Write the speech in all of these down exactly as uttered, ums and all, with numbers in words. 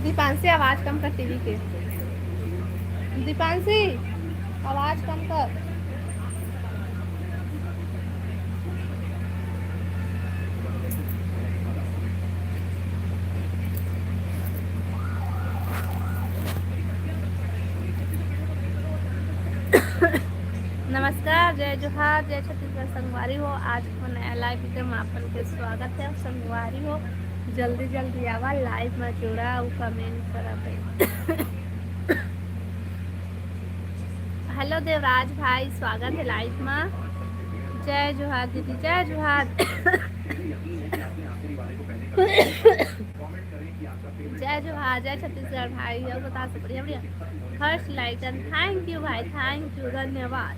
दीपांशी, आवाज कम कर टीवी के। दीपांशी, आवाज कम कर। नमस्कार, जय जोहार, जय छत्तीसगढ़ संगवारी हो। आज को नया लाइव वीडियो में आप मन के स्वागत है। संगवारी हो, जल्दी जल्दी आवा लाइव में जुड़ा अउ कमेंट करा भाई। हेलो देवराज भाई, स्वागत है लाइव में। जय जोहार दीदी, जय जोहार। जय जोहार, जय छत्तीसगढ़ भाई। अउ बता सब बढ़िया, बढ़िया। First like done, thank you भाई, थैंक यू, धन्यवाद।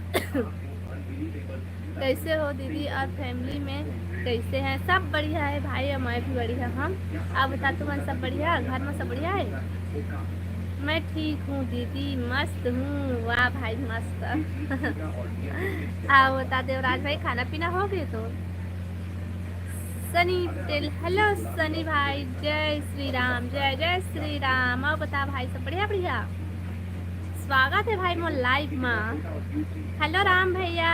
कैसे हो दीदी और फैमिली में कैसे हैं? सब बढ़िया है भाई, अउ मैं भी बढ़िया हूँ। आप बता, तुमन सब बढ़िया, घर में सब बढ़िया है? मैं ठीक हूँ दीदी, मस्त हूँ। वाह भाई, मस्त। आप बता देवराज भाई, खाना पीना हो गए तो? सनी पटेल, हेलो सनी भाई, जय श्री राम, जय जय श्री राम। अउ बता भाई, सब बढ़िया बढ़िया? स्वागत है भाई मोर लाइव मा। हेलो राम भैया।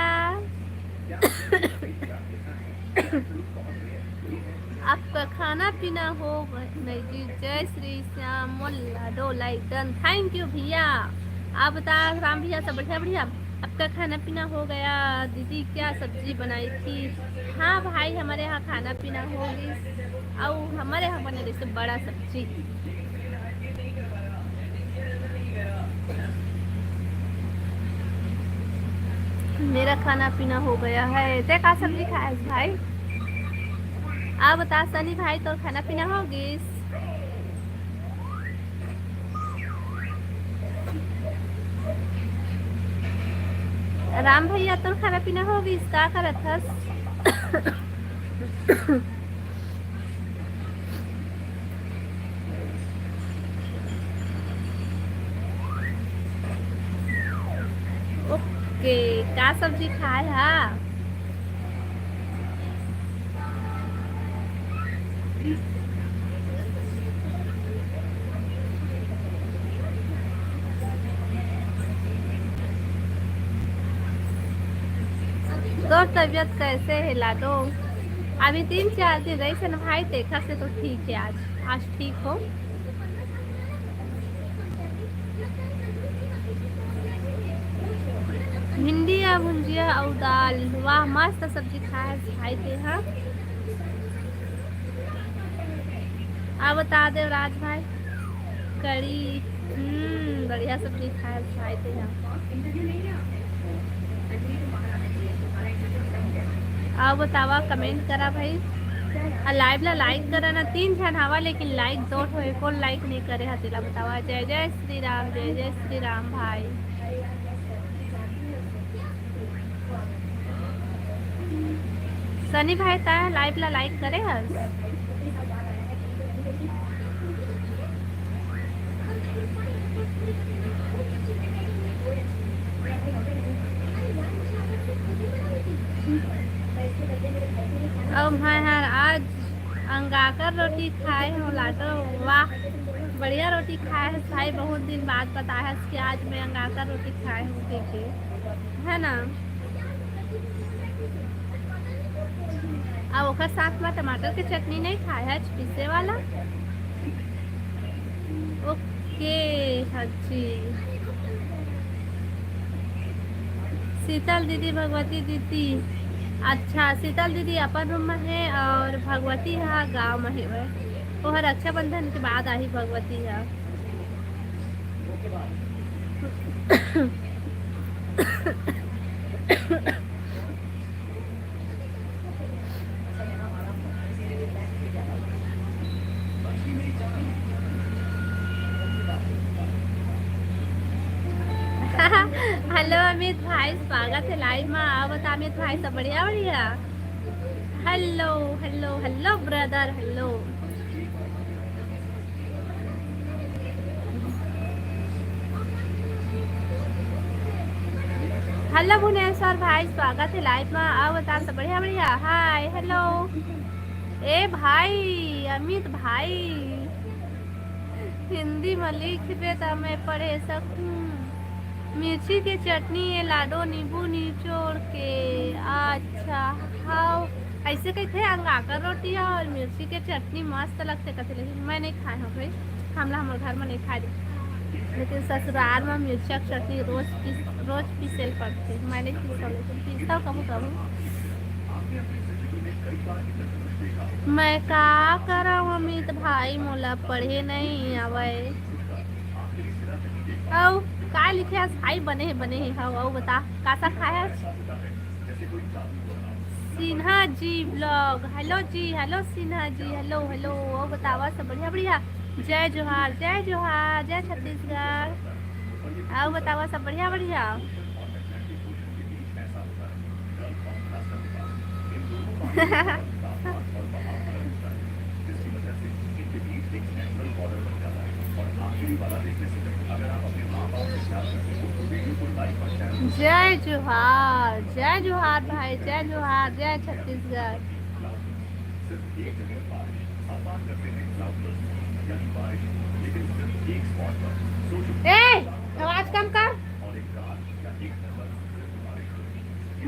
आपका खाना पीना हो नहीं जी? जय श्री श्याम मोला दो लाइक डन, थैंक यू भैया। आप बता राम भैया, सब बढ़िया बढ़िया? आपका खाना पीना हो गया दीदी, क्या सब्जी बनाई थी? हाँ भाई, हमारे यहाँ खाना पीना हो गई, अउ हमारे यहाँ बने रहिसे बड़ा सब्जी। मेरा खाना पीना हो गया है। ते का सब्जी खाए हस भाई? आप बता सनी भाई, तोर खाना पीना हो गइस? राम भैया, तोर खाना पीना हो गइस? का करत हस? ओके, का सब्जी खाए हा? तोर तबीयत कैसे है लाडो? अभी तीन चार दिन रहिसे न भाई, देखा से तो ठीक है। आज, आज ठीक हो। भिंडी या भुंजिया अउ दाल, वाह, मस्त सब्जी खाए भाई ते हा। अब बता देवराज भाई, कड़ी, हम्म, बढ़िया सब्जी खाए भाई ते हा। अउ बतावा, कमेंट करा भाई, अउ लाइव ला लाइक करा ना। तीन झन हवा, लेकिन लाइक दो ठो, एको लाइक नहीं करे हा, तेला बतावा। जय जय श्री राम, जय जय श्री राम भाई। सनी भाई, तैं लाइव ला लाइक करे हस? अउ मैं हर आज अंगाकर रोटी खाए हूँ लाडो। वाह, बढ़िया रोटी खाए हस भाई, बहुत दिन बाद बताए हस कि आज मैं अंगाकर रोटी खाए हूँ, ठीक है, है ना? अब ओकर साथ में टमाटर के चटनी नहीं खाए हस, पीसे वाला। ओके, अच्छी। शीतल दीदी, भगवती दीदी, अच्छा, शीतल दीदी अपन रूम में है अउ भगवती हा गांव में है। वो रक्षाबंधन के बाद आही भगवती हा। हेलो अमित भाई, स्वागत है लाइव में। अउ बता अमित भाई, सब बढ़िया? बढ़िया। Hello, hello, hello brother, hello. Hello Bhuvaneshwar भाई, स्वागत है लाइव में। अउ बता, सब बढ़िया? बढ़िया। हाय, हेलो। ए भाई, अमित भाई, हिंदी म लिखबे त मैं पढ़े सकहूँ। मिर्ची के चटनी ये लाडो, नींबू निचोड़ के। अच्छा, हाव, ऐसे कहिथे, अंगाकर रोटी और मिर्ची के चटनी मस्त लगथे कथे, लेकिन मैं नहीं खाए हूँ भाई, हमला हमर घर में नहीं खाए दे। लेकिन ससुराल में मिर्चा के चटनी रोज पीस, रोज पीसे ल पड़थे। मैं नहीं पीसो, लेकिन पीसता कभू कभू। मैं का करव अमित भाई, मोला पढ़े नहीं आवय। अउ का लिखे हस भाई? बने हे, बने हे। हव, अउ बता, का साग खाए हस? सिन्हा जी vlog, hello जी, hello Sinha ji, hello, hello। अउ बतावा सब बढ़िया, बढ़िया? जय जोहार, जय जोहार, जय छत्तीसगढ़। अउ बतावा सब बढ़िया, बढ़िया? जय जोहार, जय जोहार भाई, जय जोहार, जय छत्तीसगढ़। ए, आवाज कम कर।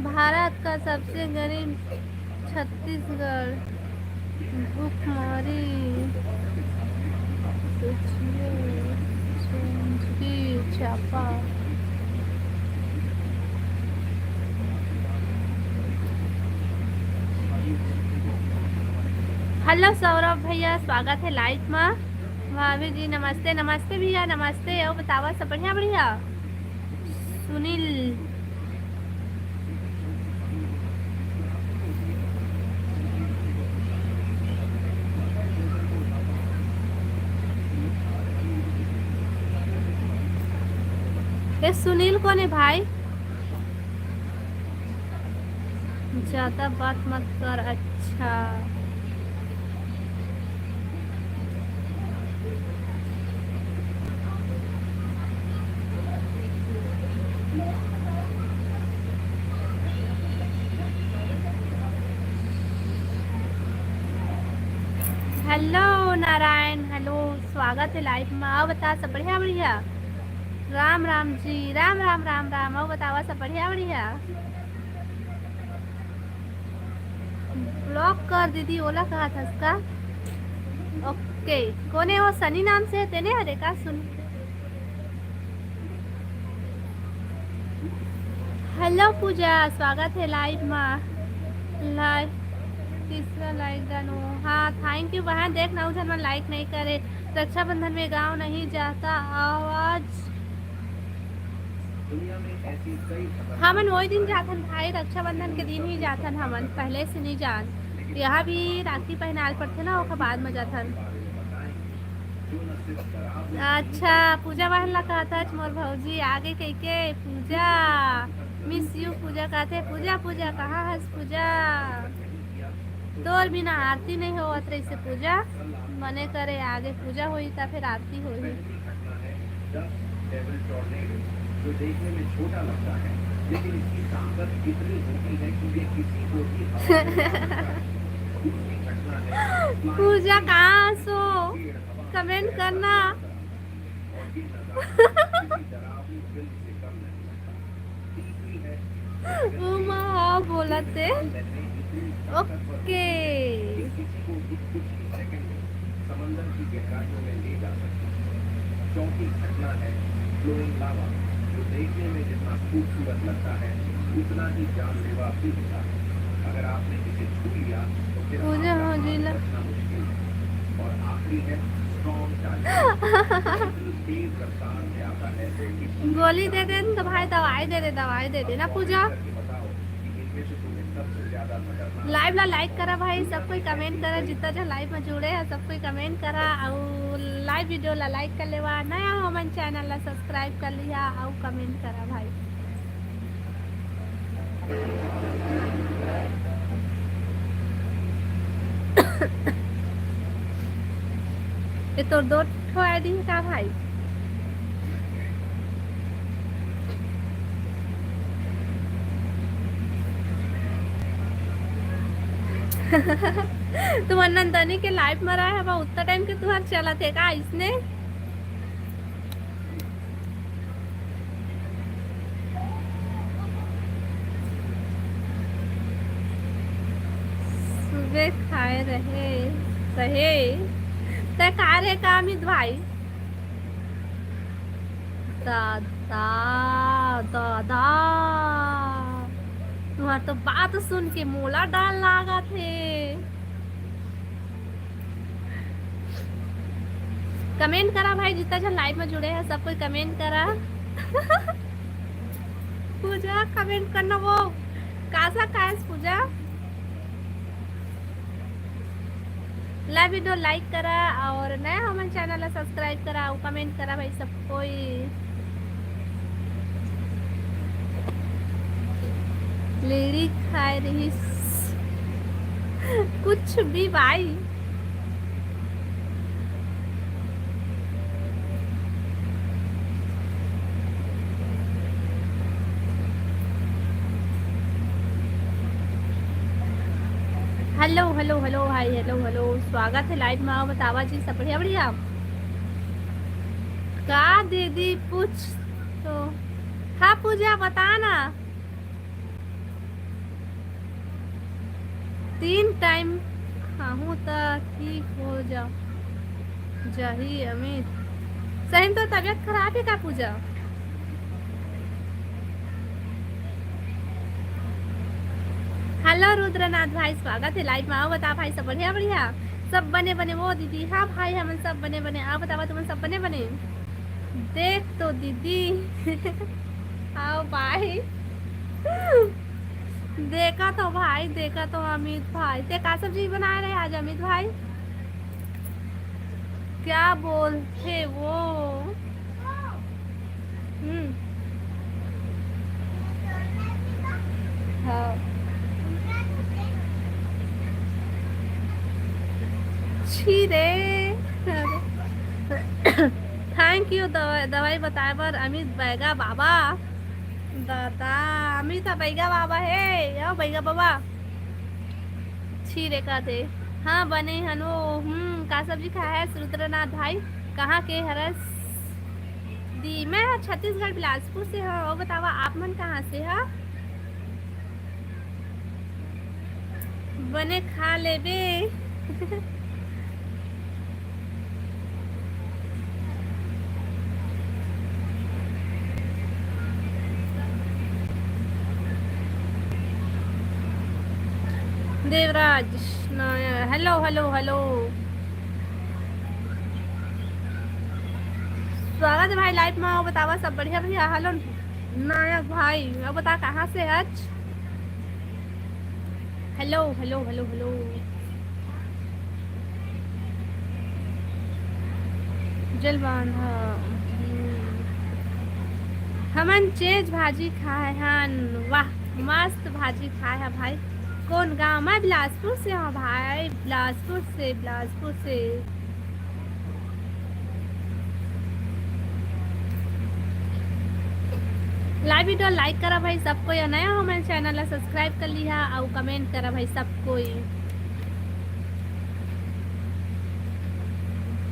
भारत का सबसे गरीब छत्तीसगढ़। भुखमरी, सुखियो, सुनकी, चापा। Hello सौरभ भैया, स्वागत है live मा। भाभी जी नमस्ते, नमस्ते भैया, नमस्ते। अउ बतावा सब बढ़िया, बढ़िया? सुनील। ए सुनील कोन हे भाई? ज्यादा बात मत कर। अच्छा। Hello नारायण, hello, स्वागत है live मा। अउ बता, सब बढ़िया, बढ़िया? राम राम जी, राम राम, राम राम। अउ बतावा, सब बढ़िया, बढ़िया? Block कर दीदी, ओला कहत हस का? OK, कोने वो सनी नाम से तेने हरे का? सुन। Hello पूजा, स्वागत है live मा। Like, तीसरा like done हो। हाँ, thank you बहन। देख, नौ झन मन like नहीं करे। रक्षाबंधन में गांव नहीं जाता, आवाज। हमन वही दिन जाथन भाई, रक्षाबंधन के दिन ही जाथन हमन, पहले से नहीं जान। यहाँ भी राखी पहनाल पड़थे ना, ओकर बाद में जाथन। अच्छा, पूजा बहन ला कहत हच मोर भौजी आगे कहिके। पूजा, miss you पूजा कहथे। पूजा, पूजा, कहाँ हस पूजा? तोर बिना आरती नहीं होवत रहिसे पूजा। मने करे आगे पूजा होही त फिर आरती होही। पूजा कहाँ सो? Comment करना। उमा, हाँ, बोलत हे। OK। समंदर की गहराइयों में ले जा सकती है। चौथी घटना है flowing lava, जो देखने में जितना खूबसूरत लगता है, उतना ही जानलेवा भी होता है। अगर आपने इसे छू लिया, तो फिर पूजा आपका हो जी हाथ ला। बचना मुश्किल है। और आखिरी है strong typhoon। तेज रफ्तार से आता है कि गोली दे दे न तो भाई, दवाई दे दे, दवाई दे दे ना पूजा। Live ला like करा भाई, सब कोई comment करा, जितना जो live में जुड़े हैं सब कोई comment करा, और live video ला like कर लेवा, नया हो मन channel ला subscribe कर लिहा, और comment करा भाई। ये तो दो ठो ID है का भाई? तुमन नंदनी के live में रहे हवा, उतना time के तुहर चलत हे का इसने? वे खाए रहे, रहे। तै खा रहे का अमित भाई? दादा, दादा, तुम्हार तो बात सुन के मोला डर लागत हे। कमेंट करा भाई, जितना जन लाइव में जुड़े हैं, सब कोई कमेंट करा। पूजा, कमेंट करना वो। कासा कायस पूजा? लाइव वीडियो लाइक करा और नया हमन चैनल ला सब्सक्राइब करा और कमेंट करा भाई सब कोई। लेड़ी खाए रही कुछ भी भाई। हेलो, हेलो, हेलो भाई, हेलो, हेलो, स्वागत है लाइव में। आओ, बतावा जी, सब बढ़िया, बढ़िया? का दीदी पूछ तो, हाँ पूजा, बता ना। तीन टाइम खाहूँ त ठीक हो जा, जाही अमित। सही में तो तबीयत खराब है का पूजा? हेलो रुद्रनाथ भाई, स्वागत है लाइव में। आओ बता भाई, सब बढ़िया, बढ़िया? सब बने बने वो दीदी। हाँ भाई, हमन सब बने बने। आओ बतावा, तुमन सब बने बने? देख तो दीदी। आओ भाई। देखा तो भाई, देखा तो अमित भाई। ते का सब्जी बनाए रहे आज अमित भाई? क्या बोलते वो? हम्म। हाँ। छी रे। Thank you दवाई, दवाई बताए बर अमित बैगा बाबा। दादा, अमित बैगा बाबा हे, आओ बैगा बाबा। छी रे का थे। हाँ, बने हनो। हम्म, का सब्जी खाए है रुद्रनाथ भाई? कहाँ के हरस? दी, मैं ह छत्तीसगढ़ बिलासपुर से हव। अउ बतावा, आप मन कहाँ से ह? बने खा लेबे। देवराज नायक, हेलो, हेलो, हेलो। स्वागत है भाई लाइव में। अउ बतावा, सब बढ़िया भैया? हेलो नायक भाई, अउ बता, कहाँ से हच? Hello, hello, hello, hello. जलबान, हाँ। हम्म। हमन चेज भाजी खाए हन। वाह, मस्त भाजी खाए ह भाई। कौन गांव? मैं बिलासपुर से हूँ भाई, बिलासपुर से, बिलासपुर से। लाइव वीडियो लाइक करा भाई सब कोई, अउ नया हो मेरे चैनल ला सब्सक्राइब कर लिहा, अउ कमेंट करा भाई सब कोई।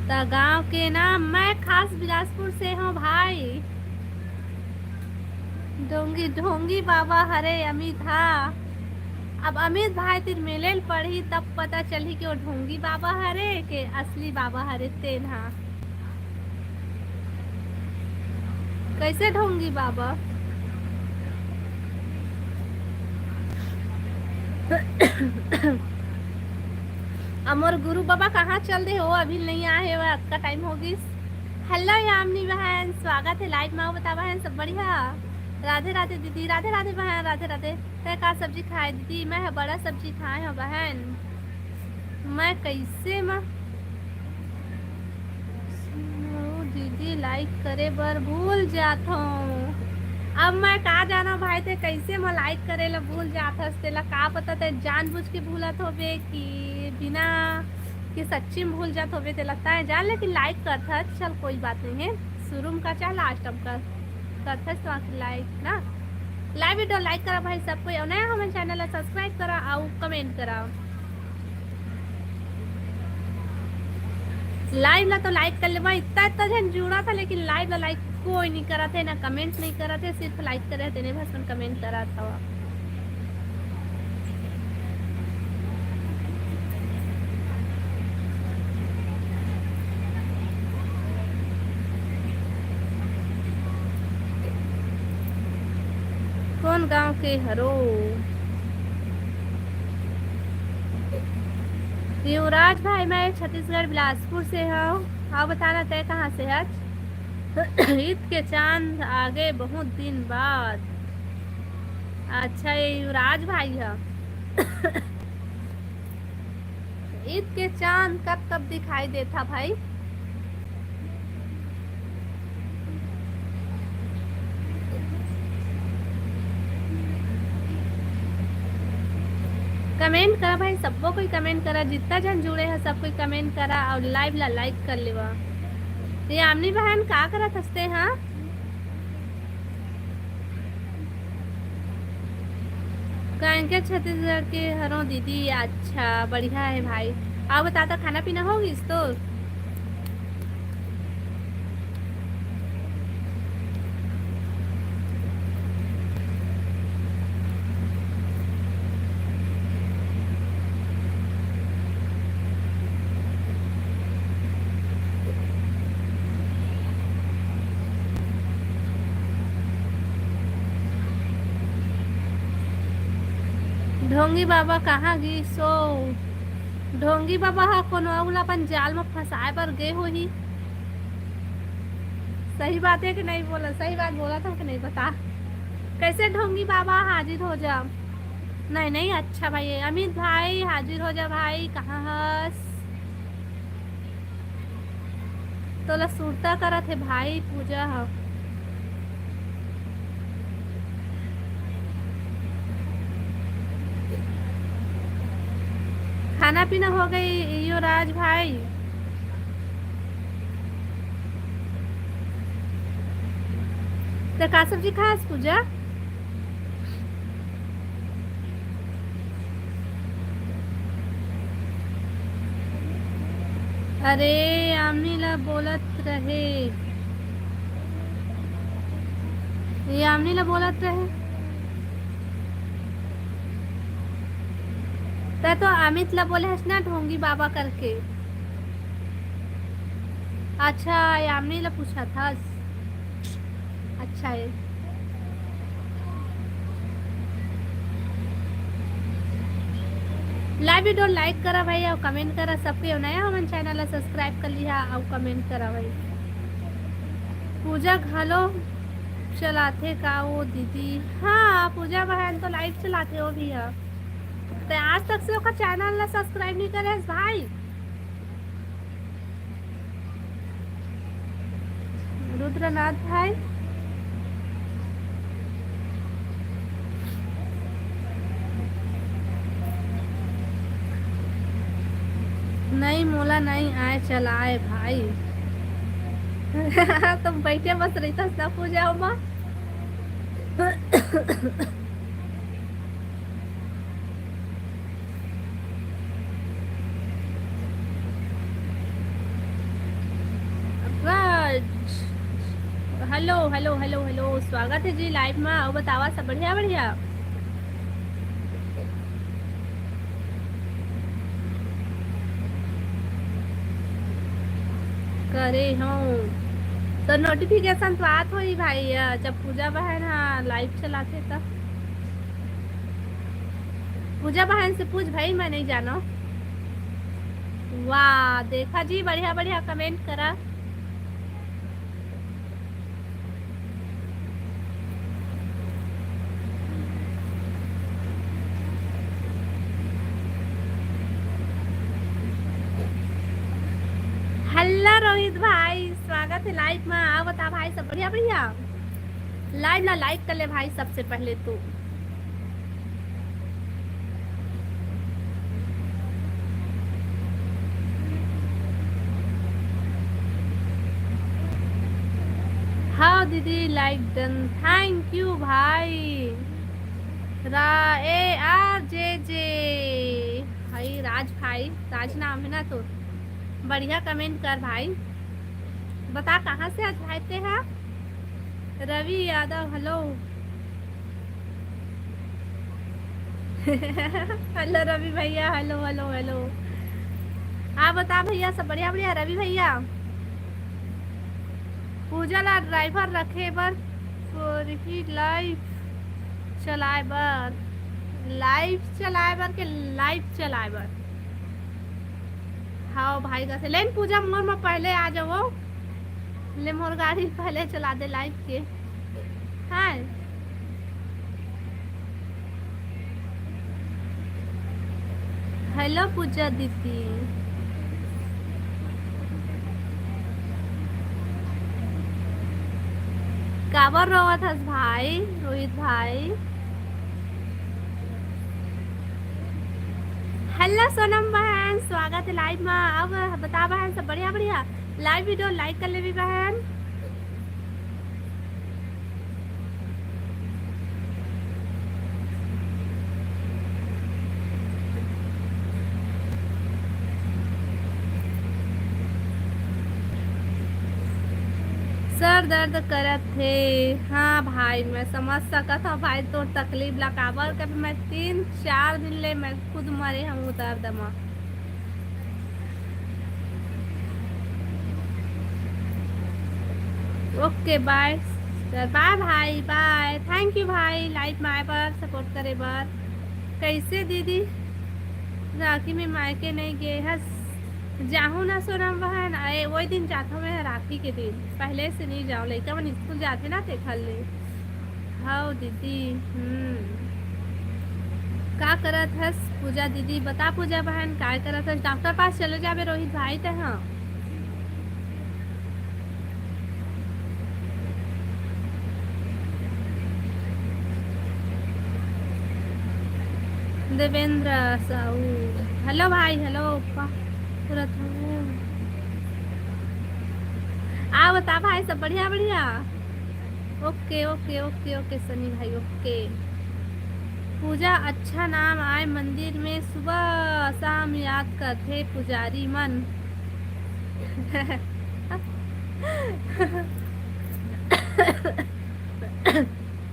त गांव के नाम, मैं खास बिलासपुर से हूँ भाई। ढोंगी, ढोंगी बाबा हरे अमित हा। अब अमित भाई तीर मिले ल पड़ही, तब पता चलही कि वो ढोंगी बाबा हरे के असली बाबा हरे तेन हा। कैसे ढोंगी बाबा? अमर गुरु बाबा कहाँ चल दे हो, अभी नहीं आए हो, अतका टाइम हो गिस। हेलो यामिनी बहन, स्वागत है लाइव में। अउ बता बहन, सब बढ़िया? राधे राधे दीदी, राधे राधे बहन, राधे राधे। तै का सब्जी खाए दीदी? मैं ह बड़ा सब्जी खाए हूँ बहन। मैं कैसे म दीदी लाइक करे बर भूल जात हूँ। अब मैं का जाना भाई, ते कैसे म लाइक करे ला भूल जात हस? तेला का पता, ते जानबूझ के भूलत होबे कि बिना कि सच्ची में भूल जात होबे, तेला तय जान, लेकिन लाइक करथस। चल, कोई बात नहीं है, शुरू में का चाहे लास्ट में कर, करथस तो आखिर लाइक ना। लाइव वीडियो लाइक करा भाई सब कोई, अउ नया हमन चैनल ला सब्सक्राइब करा अउ कमेंट करा। लाइव ला तो लाइक कर लेवा, इतना इतना जन जुड़ा था, लेकिन लाइव ला लाइक कोई नहीं करा थे, ना कमेंट नहीं करा थे, सिर्फ लाइक करे थे, नहीं बस कमेंट करा था। गांव के हरो। युवराज भाई, मैं छत्तीसगढ़ बिलासपुर से हूँ। आप बताना, तय कहाँ से है? ईद के चांद आगे बहुत दिन बाद। अच्छा, ये युवराज भाई है। ईद के चांद कब कब दिखाई देता भाई? कमेंट करा भाई, सबको कोई कमेंट करा, जितना जन जुड़े हैं सब कोई कमेंट करा और लाइव ला लाइक कर लेवा। ये आमनी बहन का करत हसते, हाँ? कांकेर छत्तीसगढ़ के हरों दीदी। अच्छा, बढ़िया है भाई। आप बता, तो खाना पीना हो गई तो? ढोंगी बाबा कहाँ गिस ओ? ढोंगी बाबा ह कोनो अउ ला अपन जाल म फंसाए बर गे होही। सही बात है कि नहीं बोला? सही बात बोला था कि नहीं, बता। कैसे ढोंगी बाबा, हाजिर हो जा। नहीं, नहीं, अच्छा भाई, अमित भाई, हाजिर हो जा भाई, कहाँ हस? तोला सुरता करत हे भाई पूजा ह। खाना पीना हो गई यो राज भाई? तो का सब्जी खास पूजा? अरे, यामिनी ला बोलत रहे, यामिनी ला बोलत रहे। तै तो अमित ला बोले हस ना ढोंगी बाबा करके। अच्छा, यामिनी ला पूछा था। अच्छा है। Live video like करा भाई, अउ comment करा। सबके नया हमन channel ला subscribe कर लिहा, अउ comment करा भाई। पूजा घलो चलाथे का वो दीदी? हाँ, पूजा बहन तो live चलाथे वो भी ह। ते आज तक से ओकर channel ला subscribe नहीं करे हस भाई? रुद्रनाथ भाई, नहीं, मोला नहीं आए चलाए भाई। तुम बैठे बस रहिथस ना पूजा ओमा। राज, hello, hello, hello, hello, स्वागत है जी live में। अउ बतावा, सब बढ़िया, बढ़िया? करे हूँ तो notification तो आत होही भाई, अ, जब पूजा बहन ह live चलाथे तब। पूजा बहन से पूछ भाई, मैं नहीं जानो। वाह, देखा जी, बढ़िया बढ़िया comment करा। हेलो रोहित भाई, स्वागत है live में। आओ बता भाई, सब बढ़िया बढ़िया? Live ला like कर ले भाई, सबसे पहले तो। हाँ दीदी, like done, thank you भाई। रा-, ए आर जे जे भाई, राज भाई, राज नाम है ना तो। बढ़िया comment कर भाई। बता, कहाँ से आज live पे है? रवि यादव, hello। Hello रवि भैया, hello, hello, hello। आप बता भैया, सब बढ़िया, बढ़िया? रवि भैया, पूजा ला driver रखे बर तोरही live चलाए बर, live चलाए बर के live चलाए बर। हाँ भाई, कथे लेन पूजा मोर में पहले आ जाओ, ले मोर गाड़ी पहले चला दे live के। हाय। Hello पूजा दीदी। काबर रोवत हस भाई, रोहित भाई? Hello सोनम बहन, स्वागत है live में। अब बता बहन, सब बढ़िया बढ़िया? Live video like कर लेबे बहन। सर दर्द करत हे। हाँ भाई, मैं समझ सकत हूँ भाई तोर तकलीफ ला, काबर कर मैं तीन चार दिन ले मैं खुद मरे हूँ दर्द में। OK bye sir, bye भाई, bye, thank you भाई live में आए बर, support करे बर। कैसे दीदी राखी में मायके नहीं गए हस? जाहूँ ना सोनम बहन, आए वही दिन जाता मैं राखी के दिन, पहले से नहीं जाओ, लइका मन स्कूल जाते ना ते खल ले। हाव दीदी। हम्म। का करत हस पूजा दीदी? बता पूजा बहन, का करत हस? डॉक्टर पास चले जाबे रोहित भाई ते। हाँ। देवेंद्र साहू, हेलो भाई, हेलो। पूरा था। आ बता भाई, सब बढ़िया बढ़िया? OK OK OK OK Sunny भाई, OK। पूजा अच्छा नाम आए मंदिर में, सुबह शाम याद करथे पुजारी मन।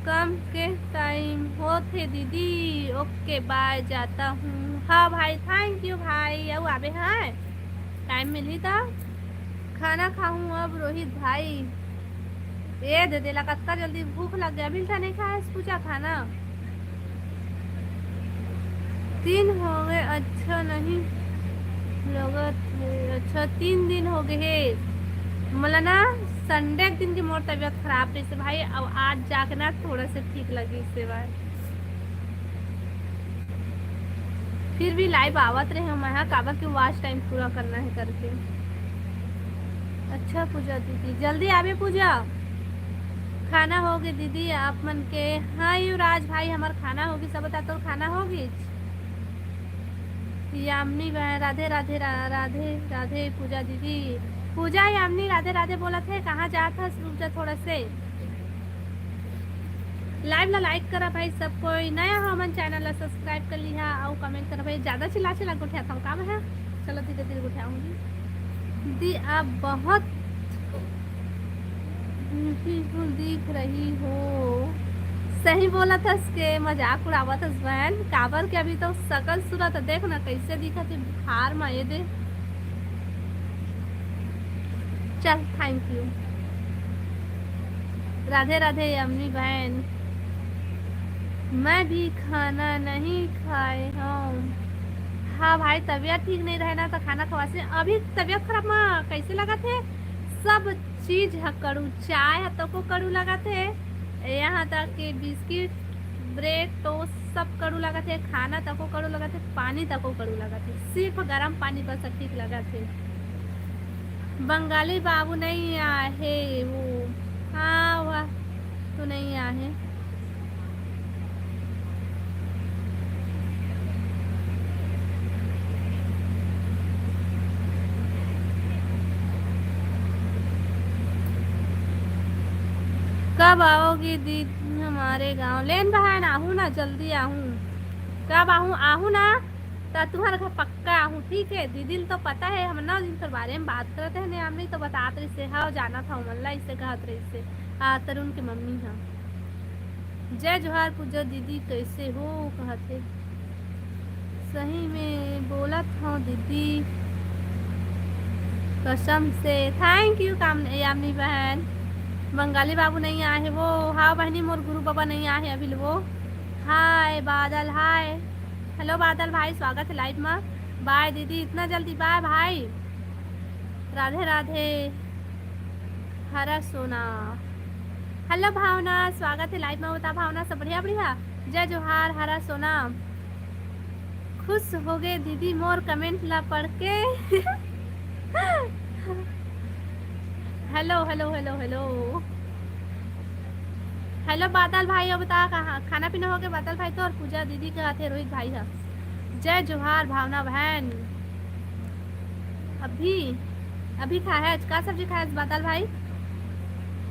कम के टाइम होथे दीदी। OK bye, जाता हूँ। हाँ भाई, thank you भाई। अउ आबे हाँ, टाइम मिलही त खाना खाहूँ अब रोहित भाई। ए दे देला, कतका जल्दी भूख लग गया। मिलता नहीं खाए पूजा खाना। तीन हो गए, अच्छा नहीं लगत है। अच्छा, तीन दिन हो गए हे। मोला ना संडे के दिन के मोर तबीयत खराब रहिस हे भाई, अब आज जाके ना थोड़ा से ठीक लगी से भाई। फिर भी लाइव आवत रहे मैं, हाँ, काबर के वॉच टाइम पूरा करना है करके। अच्छा पूजा दीदी, जल्दी आवे पूजा। खाना हो गए दीदी आप मन के? हाँ युवराज भाई, हमार खाना होगी। सब बता, तोर खाना होगी? यामिनी बहन, राधे राधे रा-, राधे राधे पूजा दीदी। पूजा, यामिनी राधे राधे बोलत हे, कहाँ जात हस? रुक जा थोड़ा से। लाइव ला लाइक करा भाई सब कोई, नया हो हमन चैनल ला सब्सक्राइब कर लिहा अउ कमेंट करा भाई। ज्यादा चिल्ला चिल्ला गोठियाथंव का मैं? चलो धीरे धीरे गोठियाहूँ। दी आप बहुत ब्यूटीफुल दिख रही हो। सही बोलत हस के मजाक उड़ावत हस बहन, काबर के अभी तो सकल सूरत देख ना कैसे दिखत हे बुखार में, ये दे। चल, thank you। राधे राधे यामिनी बहन। मैं भी खाना नहीं खाए हूँ। हाँ भाई, तबीयत ठीक नहीं रहे ना तो खाना खवासी। अभी तबीयत खराब में कैसे लगत हे? सब चीज ह कड़ू, चाय ह तको कड़ू लगत हे, यहाँ तक कि बिस्किट, ब्रेड, टोस्ट सब कड़ू लगत हे, खाना तको कड़ू लगत हे, पानी तको कड़ू लगत हे, सिर्फ गरम पानी बस ठीक लगत हे। बंगाली बाबू नहीं आहे वो, हाँ, वह तो नहीं आहे। कब आओगी दीदी हमारे गांव? लेन बहन, आहू ना, जल्दी आहू। कब आहू? आहू ना, त तुहर घर पक्का आहू, ठीक है? दीदी ल तो पता है, हम नौ दिन तोर बारे में बात करत है ने, हमनी तो बतात रहिस हे, हाँ, जानत हव, मन ला इसे कहत रहिस हे, आ, तरुण के मम्मी ह। जय जोहार पूजा दीदी, कैसे हो? कहत हे। सही में बोलत हव दीदी, कसम से। Thank you काम, यामिनी बहन। बंगाली बाबू नहीं आए हे वो। हाँ बहनी, मोर गुरु बाबा नहीं आए हे अभी वो। हाय बादल, हाय। हेलो बादल भाई, स्वागत है लाइव में। बाय दीदी, इतना जल्दी बाय भाई। राधे राधे। हरा सोना। हेलो भावना, स्वागत है लाइव में। बता भावना, सब बढ़िया? बढ़िया। जय जोहार हरा सोना। खुश हो गए दीदी मोर कमेंट ला पढ़ के। Hello hello hello hello. Hello बादल भाई, अब बता कहाँ खाना पीना हो गया बादल भाई? तो और पूजा दीदी कहत हे रोहित भाई ह। जय जोहार भावना बहन। अभी अभी खाए हस? का सब्जी खाए हस बादल भाई?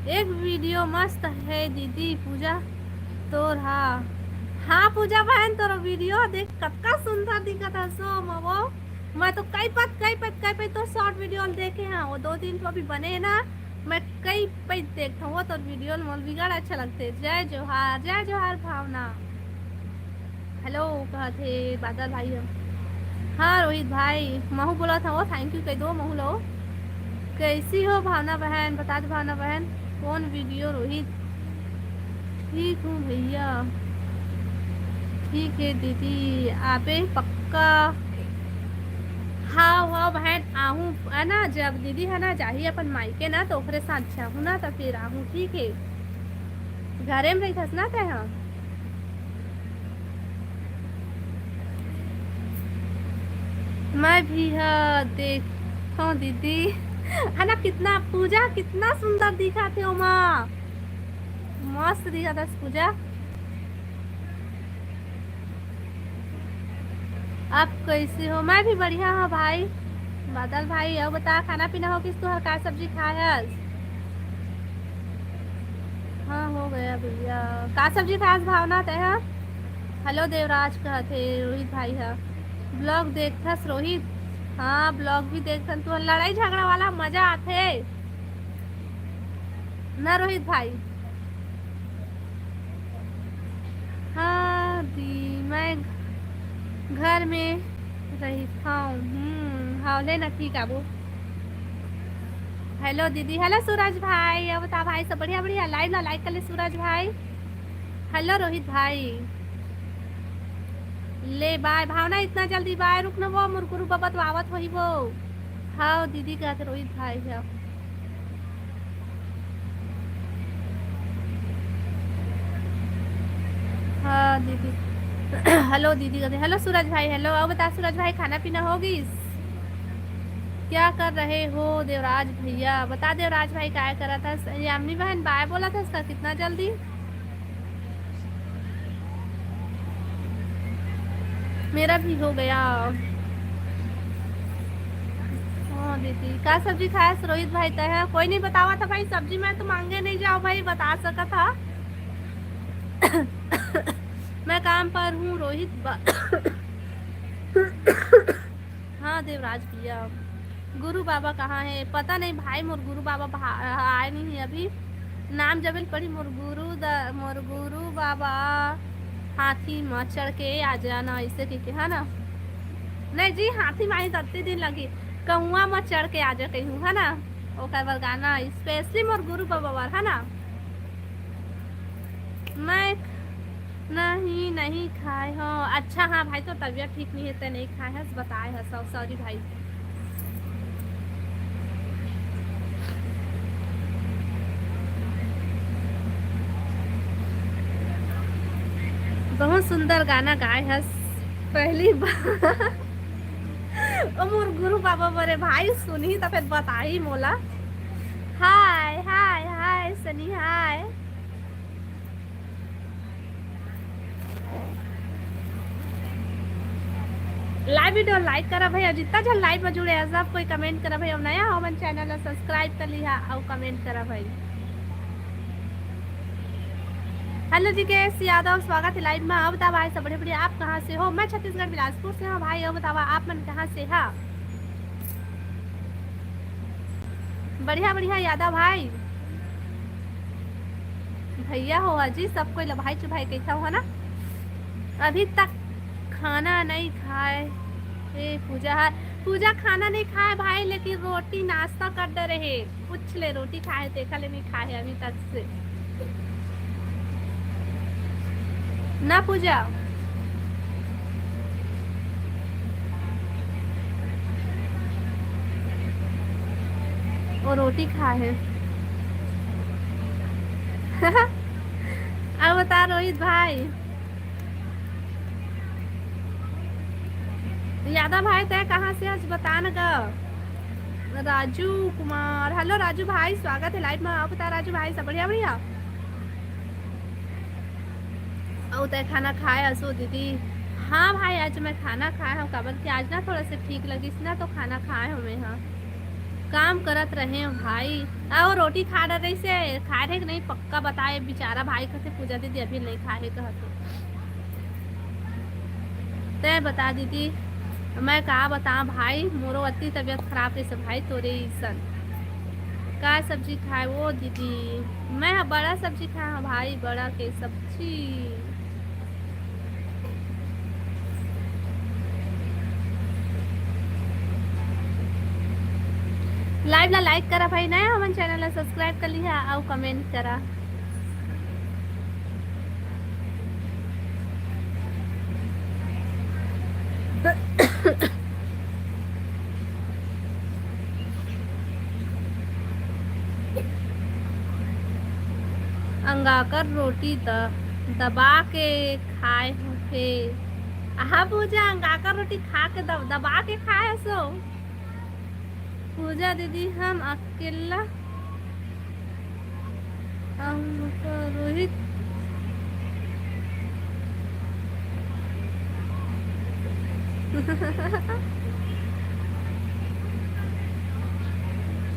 एक वीडियो मस्त है दीदी पूजा तोर हा। हाँ पूजा बहन, तोर वीडियो देख कतका सुंदर दिखत है। सो मवो, मैं तो कई पत कई पत कई पत तो शॉर्ट वीडियो देखे हैं, वो दो दिन तो अभी बने हैं ना, मैं कई पत देखता हूँ वो तो वीडियो मोल बिगड़ अच्छा लगते। जय जोहार, जय जोहार भावना। हेलो कहत हे बादल भाई ह। हाँ रोहित भाई, महू बोलत हवं, थैंक यू कह दो महू लो। कैसी हो भावना बहन? बता दो भावना बहन, कौन वीडियो रोहित? ठीक हूँ भैया। ठीक है दीदी, आबे पक्का। हाँ हाँ बहन, आहूँ है ना, जब दीदी है ना जाही अपन मायके ना, तो ओकरे साथ जाहूँ ना, तो फिर आहूँ, ठीक है। घरे में रहिथस ना तैं ह? मैं भी ह देखो दीदी, है ना, कितना पूजा कितना सुंदर दिखत हे ओमा, मस्त दिखत हे पूजा। आप कैसे हो? मैं भी बढ़िया हूँ भाई। बादल भाई, अब बता, खाना पीना हो गिस तुहर? का सब्जी खाए हस? हाँ, हो गया भैया। का सब्जी खाए हस भावना तैं ह? हेलो देवराज कहत हे रोहित भाई ह। ब्लॉग देखथस रोहित? हाँ, ब्लॉग भी देखथन। तुहर लड़ाई झगड़ा वाला मजा आथे ना रोहित भाई? हाँ दी, मैं घर में रहिथव। हम्म, हाँ, ले ना, ठीक आबो। हेलो दीदी, हेलो सूरज भाई, अब बता भाई, सब बढ़िया? बढ़िया। लाइव ला लाइक कर ले सूरज भाई। हेलो रोहित भाई। ले बाय भावना, इतना जल्दी बाय? रुक न वो, मोर गुरु बाबा तो आवत होही वो। हाँ दीदी कहत रोहित भाई ह। हाँ दीदी। हेलो दीदी कहते, हेलो सूरज भाई, हेलो। अब बता सूरज भाई, खाना पीना हो गिस? क्या कर रहे हो देवराज भैया? बता देवराज भाई, काय करत हस? यामिनी बहन, बाय बोलत हस का कितना जल्दी? मेरा भी हो गया। हाँ दीदी, का सब्जी खाए हस रोहित भाई तैं ह? कोई नहीं बतावत ह भाई, सब्जी मैं तो मांगे नहीं जाओ भाई, बता सकत ह। मैं काम पर हूँ रोहित बा-, हाँ देवराज भैया, गुरु बाबा कहाँ है? पता नहीं भाई, मोर गुरु बाबा भा-, आए नहीं है अभी। नाम जबे ल पढ़ी मोर गुरु द-, मोर गुरु बाबा हाथी म चढ़ के आ जाना, ऐसे कह के, है ना? नहीं जी, हाथी माही तत्ती दिन लगी, कहुआ म चढ़ के आ जा कहूँ, है ना? ओकर बर गाना स्पेशली मोर गुरु बाबा बर, है ना? मैं नहीं, नहीं खाए हो। अच्छा हाँ भाई, तो तबीयत ठीक नहीं है, तैं नहीं खाए हस, बताए हस, सॉ-, सॉरी भाई। बहुत सुंदर गाना गाए हस, पहली बार। ओ मोर गुरु बाबा मोरे भाई सुनही त फिर बताही मोला। हाय, हाय, हाय, सनी, हाय। लाइव वीडियो लाइक करा भाई, अउ जितना झन लाइव में जुड़े हैं, सब कोई कमेंट करा भाई, अउ नया हो मन चैनल ला सब्सक्राइब कर लिहा अउ कमेंट करा भाई। हेलो जितेश यादव, स्वागत है लाइव में। अब बतावा भाई सब बढ़िया बढ़िया, आप कहाँ से हो? मैं छत्तीसगढ़ बिलासपुर से हूँ भाई। अब बतावा आप मन कहाँ से हा? बढ़िया बढ़िया यादव भाई, भैया हो जी, सब कोई ला भाई चुभाई कहता हो ना। अभी तक खाना नहीं खाए। ए पूजा, हाँ, पूजा खाना नहीं खाए भाई, लेकिन रोटी नाश्ता कर दे रहे। पूछ ले, रोटी खाए, देखा ले, नहीं खाए अभी तक से। ना पूजा, वो रोटी खाए हे। अब बता रोहित भाई, यादव भाई, तय कहाँ से हस, बता न ग। राजू कुमार, हेलो राजू भाई, स्वागत हे लाइव में। अब बता राजू भाई, सब बढ़िया? बढ़िया। अउ तय खाना खाए हसो दीदी? हाँ भाई, आज मैं खाना खाए हूँ, काबर कि आज ना थोड़ा से ठीक लगिस ना, तो खाना खाए हूँ मैं। हाँ, काम करत रहे हूँ भाई। अउ रोटी खा डरे से खाए रहे कि नहीं, पक्का बताए। बेचारा भाई कहते, "पूजा दीदी अभी नहीं खाए," कहते। तय बता दीदी, मैं का बताऊं भाई, मोरो अति तबीयत खराब हे से भाई, तोरे इसन। का सब्जी खाए वो दीदी? मैं ह बड़ा सब्जी खाए हूँ भाई, बड़ा के सब्जी। लाइव ला लाइक करा भाई, नया हमन चैनल ला सब्सक्राइब कर लिहा अउ कमेंट करा। अंगाकर रोटी द-, दबा के खाए होथे। आहा पूजा, अंगाकर रोटी खा के दब-, दबा के खाए हसो। पूजा दीदी, हम अकेला अउ रोहित।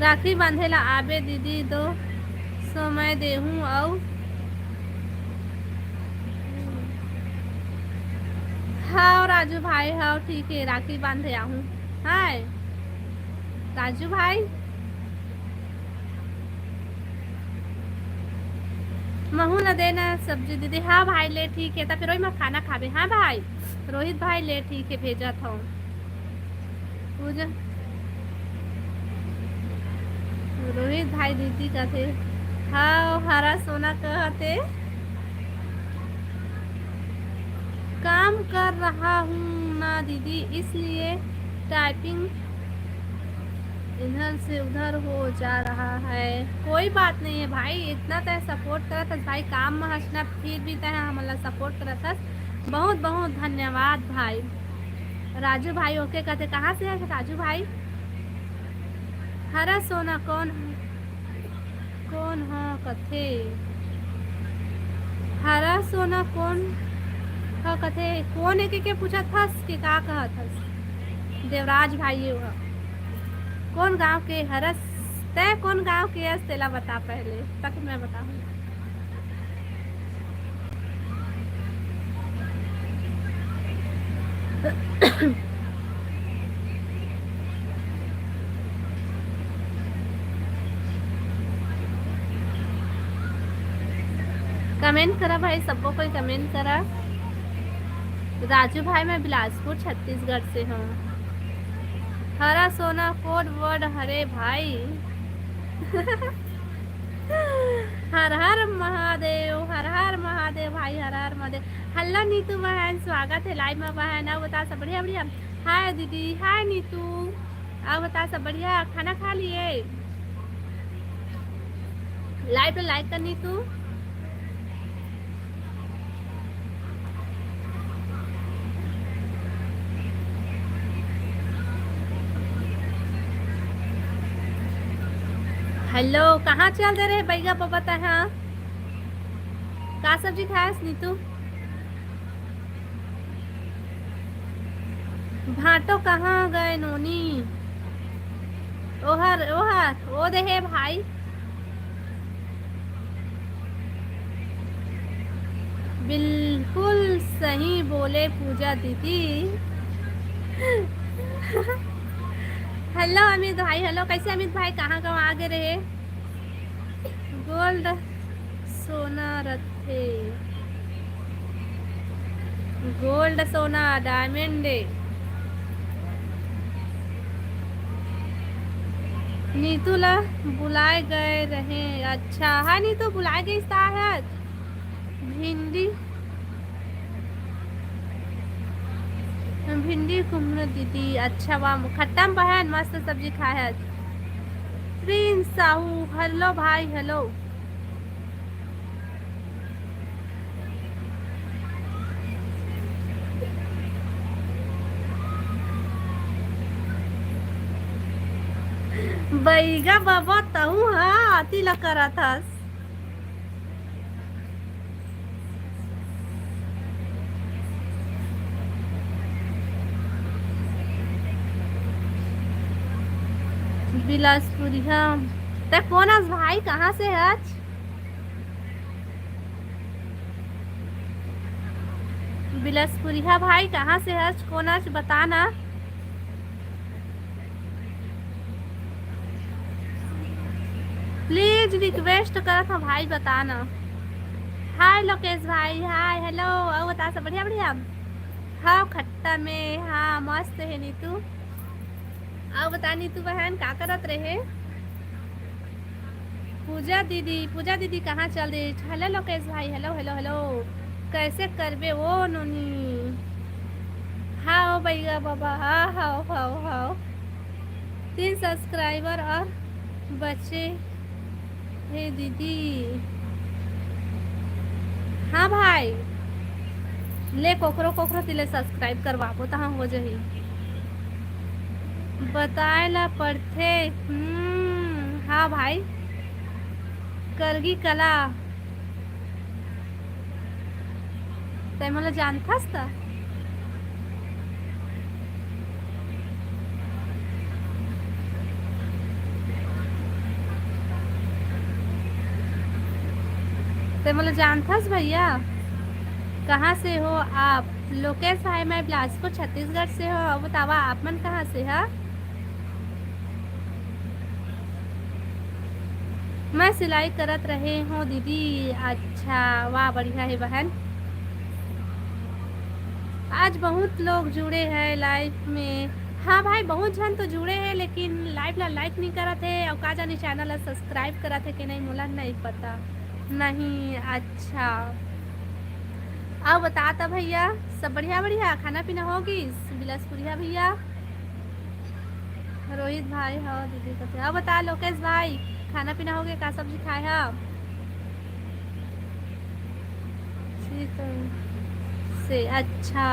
राखी बांधे ला आबे दीदी, दो समय देहूं अउ। हाव राजू भाई, हाव ठीक हे, राखी बांधे आहूं। हाय राजू भाई, महू ला देना सब्जी दीदी। हाँ भाई, ले ठीक हे, त फिर ओही में खाना खाबे। हाँ भाई, रोहित भाई, ले ठीक हे, भेजत हूँ। पूजा, रोहित भाई दीदी कथे, हाँ, हरा सोना कहते। काम कर रहा हूँ ना दीदी, इसलिए टाइपिंग इधर से उधर हो जा रहा है। कोई बात नहीं है भाई, इतना तय सपोर्ट करत हस भाई, काम में हंसना, फिर भी तय हमन ला सपोर्ट करत हस। बहुत बहुत धन्यवाद भाई। राजू भाई ओके कहते, कहाँ से है राजू भाई? हरा सोना कौन, कौन ह कथे? हरा सोना कौन ह कथे? कौन एके के पूछत हस के का कहत हस? देवराज भाई ये ह। कौन गांव के हरस? तय कौन गांव के हस तेला बता पहले, तक मैं बताऊं। कमेंट करा भाई, सबको कोई कमेंट करा। राजू भाई, मैं बिलासपुर छत्तीसगढ़ से हूँ। हरा सोना कोड वर्ड हरे भाई। हर हर महादेव, हर हर महादेव भाई, हर हर महादेव। हेलो नीतू बहन, स्वागत है लाइव में बहन। अउ बता सब बढ़िया? बढ़िया। हाय दीदी, हाय नीतू। अउ बता सब बढ़िया? खाना खा लिए? लाइव पे लाइक कर नीतू। हेलो, कहाँ चल दे रहे बैगा बबा तैं हा? का सब्जी खायस नीतू? भांटो कहाँ गए नोनी? ओहर, ओहर, ओ देहे भाई। बिल्कुल सही बोले पूजा दीदी। हेलो अमित भाई, हेलो, कैसे अमित भाई, कहाँ कहाँ आगे रहे? गोल्ड सोना रथे, गोल्ड सोना, डायमंड ए। नीतू ला बुलाए गए रहे। अच्छा, हाँ नीतू, बुलाए गए शायद। भिंडी, भिंडी कुमरा दीदी, अच्छा बा, खट्टा में बहन मस्त सब्जी खाए है। प्रिंस साहू, हेलो भाई, हेलो। बैगा बाबा, तहू हा आती ला करत हस। बिलासपुरिया, ते कोन अस भाई, कहाँ से हच? बिलासपुरिया भाई, कहाँ से हच, कोन अस, बता ना। प्लीज रिक्वेस्ट करत हूँ भाई, बता ना। हाय लोकेश भाई, हाय, हेलो, अउ बता, सब बढ़िया, बढ़िया? हाँ, खट्टा में, हाँ, मस्त है नीतू। अउ बता नीतू बहन, का करत रहे? पूजा दीदी, पूजा दीदी कहाँ चल दे? हेलो लोकेश भाई, हेलो, हेलो, हेलो। कैसे करबे ओ नोनी? हाँ, ओ बैगा बाबा, हाँ, हाँ, हाँ, हाँ। तीन सब्सक्राइबर और बचे हे दीदी। हाँ भाई, ले कोकरो कोकरो तिले सब्सक्राइब करवाबो, तहाँ हो जही। बताए ला पड़थे। हम्म, हाँ भाई, करगी कला। तै मोला जानथस त? तै मोला जानथस भैया? कहाँ से हो आप? लोकेश भाई, मैं बिलासपुर, छत्तीसगढ़ से हो। अब बतावा, आप मन कहाँ से हा? मैं सिलाई करत रहे हूँ दीदी। अच्छा, वाह, बढ़िया है बहन। आज बहुत लोग जुड़े हैं लाइव में। हाँ भाई, बहुत झन तो जुड़े हैं, लेकिन लाइव ला लाइक नहीं करत है, और का जानी चैनल ला सब्सक्राइब करत है कि नहीं, मोला नहीं पता। नहीं, अच्छा। अउ बता त भैया, सब बढ़िया, बढ़िया? खाना पीना हो गिस? बिलासपुरिया भैया, रोहित भाई, हाँ दीदी कथे। अउ बता लोकेश भाई, खाना पीना हो गे? का सब्जी खाए हा? शीतल से, अच्छा।